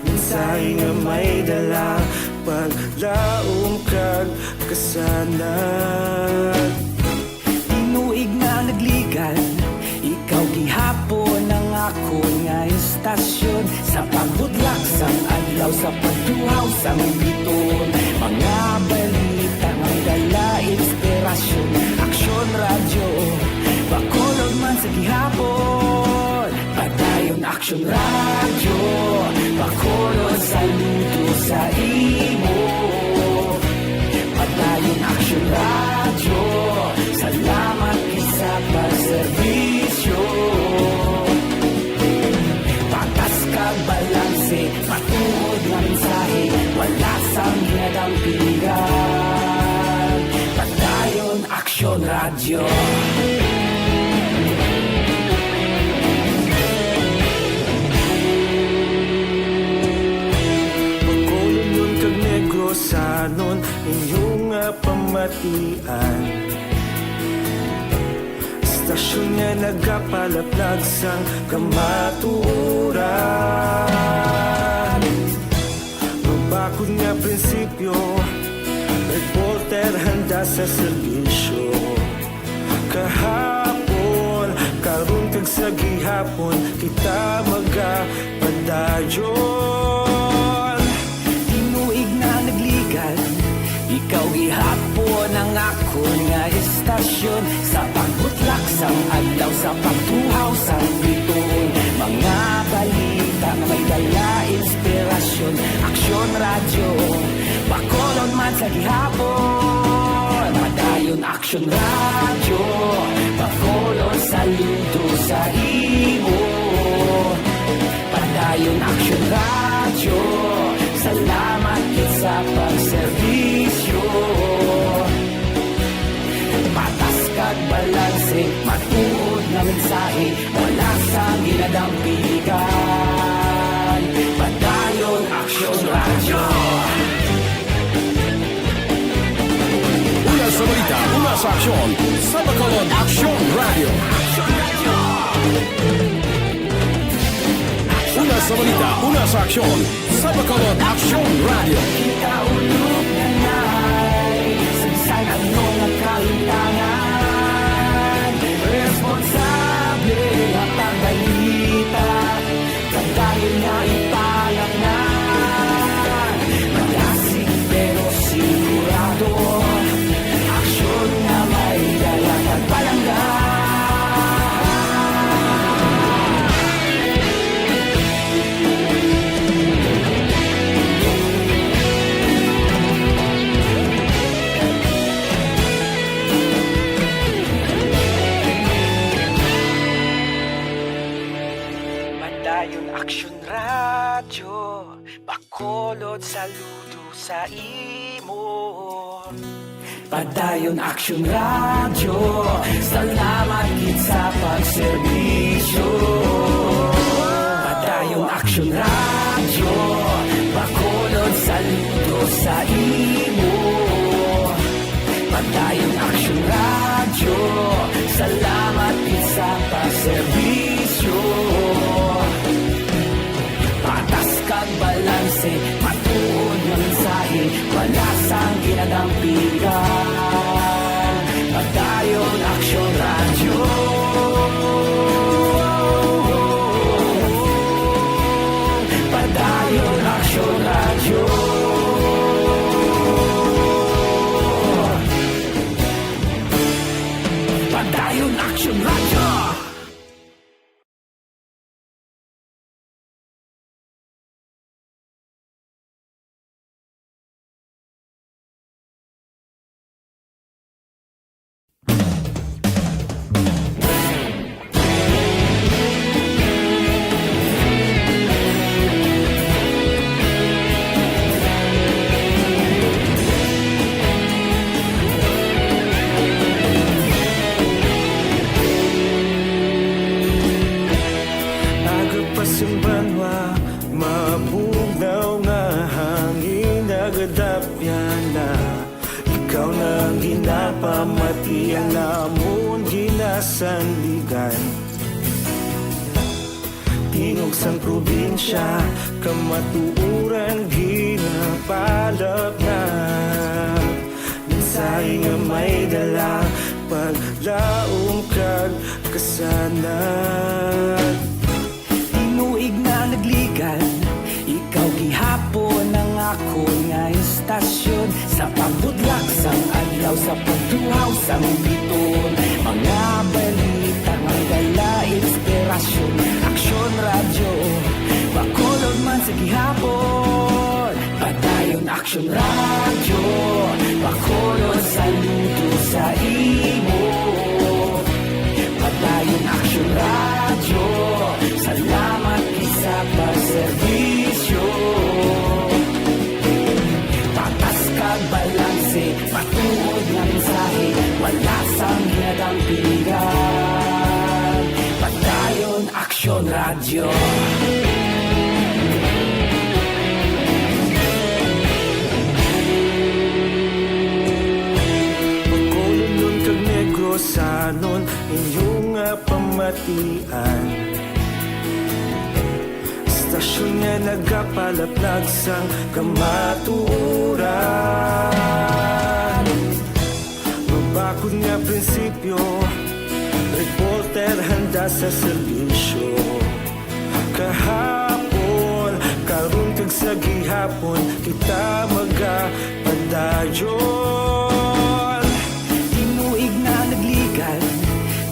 Mensahe nga may dala, paglaom kag kasanag. Tinuig na nagligad, ikaw gihapon ang akon nga istasyon. Sa pagbudlak sang adlaw, sa pagtuhaw sang biton, mga balita nga dala inspirasyon. Aksyon Radyo, Bacolod man sa gihapon. Padayon Aksyon Radyo, Bacolod, saludo sa imo. Padayon Aksyon Radyo, salamat gid sa pagserbisyo. Patas kag balanse, matuod nga mensahe, wala sang ginadampigan. Padayon Aksyon Radyo. Bacolodnon kag Negrosanon, inyo nga pamatian. Istasyon nga nagapalaplag sang kamatuoran. Mabakod nga prinsipyo, reporter handa sa serbisyo. Kahapon, karon kag sa gihapon, kita magapadayon. Tinuig na nagligad, ikaw gihapon ang akon nga istasyon. Sa pagbutlak sang adlaw, sa pagtuhaw sang biton, mga balita nga may dala inspirasyon. Aksyon Radyo, Bacolod man sa gihapon. Padayon Aksyon Radyo, Bacolod, saludo sa imo. Padayon Aksyon Radyo, salamat gid sa pagserbisyo. Patas kag balanse, matuod nga mensahe, wala sang ginadampigan. Padayon Aksyon Radyo. Una sa balita, una sa aksyon, sa Bacolod Aksyon Radio. Una sa balita, una sa aksyon. Sa Bacolod Aksyon Radio. Kita ulog na nai, sagsay ang mga kalutangan. Responsable ang pagbalita. Padayon nga ipalaknay, malasig pero sigurado. Aksyon nga may dala kag palangga. Padayon Aksyon Radyo, Bacolod, saludo sa imo. Padayon Aksyon Radyo, salamat gid sa pagserbisyo. Padayon Aksyon Radyo, Bacolod, saludo sa imo. Padayon Aksyon Radyo, salamat gid sa pagserbisyo. Patas kag balanse, matuod nga mensahe, wala sang ginadampigan. Padayon Aksyon Radyo. Padayon Aksyon Radyo. Padayon Aksyon Radyo. Aga pa sing banwa, mabugnaw nga hangin nagadapyan na. Ikaw na ang ginapamati, ang amon ginasandigan. Tingog sang probinsya, kamatuoran ginapalapnap. Mensahe nga may dala, paglaom kag kasanag. Tinuig na nagligan, ikaw gihapon ang akon nga istasyon. Sa pagbutlak sang adlaw, sa pagtuhaw sang biton, mga balita nga dala inspirasyon. Aksyon Radyo, Bacolod man sa gihapon. Padayon Aksyon Radyo, Bacolod, saludo sa imo. Padayon Aksyon Radyo, salamat gid sa pagserbisyo. Patas kag balanse, matuod nga mensahe, wala sang ginadampigan. Padayon Aksyon Radyo. Bacolodnon kag Negrosanon, inyo nga pamatian. Istasyon nga nagapalaplag sang kamatuoran. Mabakod nga prinsipyo, reporter handa sa serbisyo. Kahapon, karon kag sa gihapon, kita magapadayon. Tinuig na nagligan,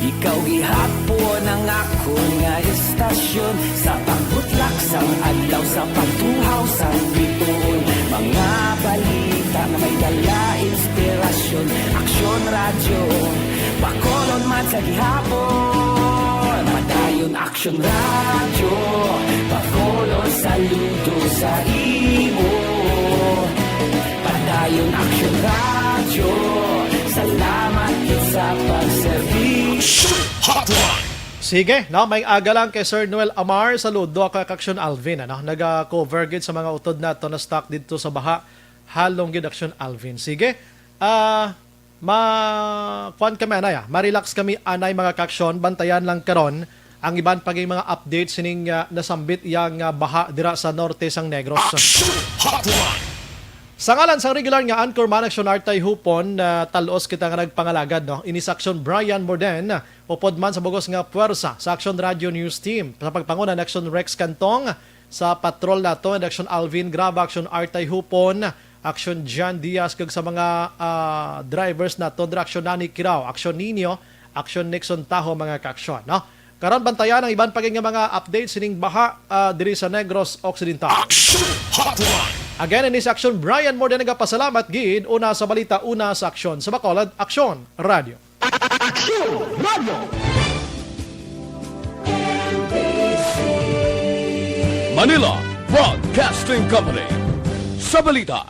ikaw gihapon ang akon nga istasyon. Sa pagbutlak sang adlaw, sa pagtuhaw sang biton, mga balita nga may dala inspirasyon. Aksyon Radyo, Bacolod man sa gihapon. Padayon Aksyon Radyo, Bacolod, saludo sa imo. Padayon Aksyon Radyo, salamat gid sa pagserbisyo. Aksyon Hotline. Sige, no, may aga lang kay Sir Noel Amar. Saludo ako kay Aksyon Alvin, ano, naga-cover gid sa mga utod nato na stock didto sa baha. Halong gid Aksyon Alvin. Sige. Ah, Ma, kuan kami, anay, ah. Ma-relax kami, anay, mga kaaksyon. Bantayan lang karon ang iban pa nga mga updates sining, ah, nasambit yang, ah, baha dira sa norte sang Negros. Action Hotline! Sa ngalan sang regular nga anchorman, Aksyon Artay Hupon, ah, talos kita nga nagpangalagad, no? Ini si Aksyon Brian Morden, upod man sa bugos nga puwersa sa Aksyon Radio News Team. Sa pagpanguna ni Aksyon Rex Cantong, sa patrol nato, and Aksyon Alvin Graba, Aksyon Artay Hupon, Aksyon John Diaz, kag sa mga, ah, drivers nato, dira Aksyon Nani Kirao, Aksyon Nino, Aksyon Nixon Taho, mga kaaksyon, no? Karon, bantayan ang iban pa gid nga mga updates sining baha, ah, diri sa Negros Occidental. Action Hotline! Again, ini si Aksyon Brian Morden, nagapasalamat gid. Una sa balita, una sa aksyon. Sa Bacolod, Aksyon Radio. Aksyon Radio! Manila Broadcasting Company. Sa balita,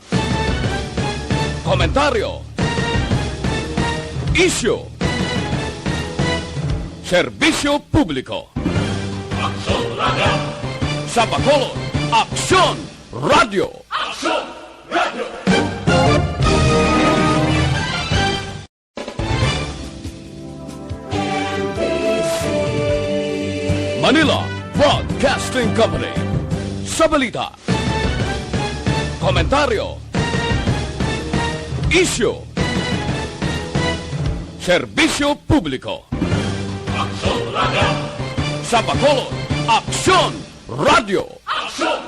komentaryo, isyu, serbisyo publiko. Aksyon Radio! Sa Bacolod, Aksyon Radio! Aksyon Radio! Manila Broadcasting Company. Sa balita, komentaryo, isyu, serbisyo publiko. Aksyon Radio! Sa Bacolod, Aksyon Radio! Aksyon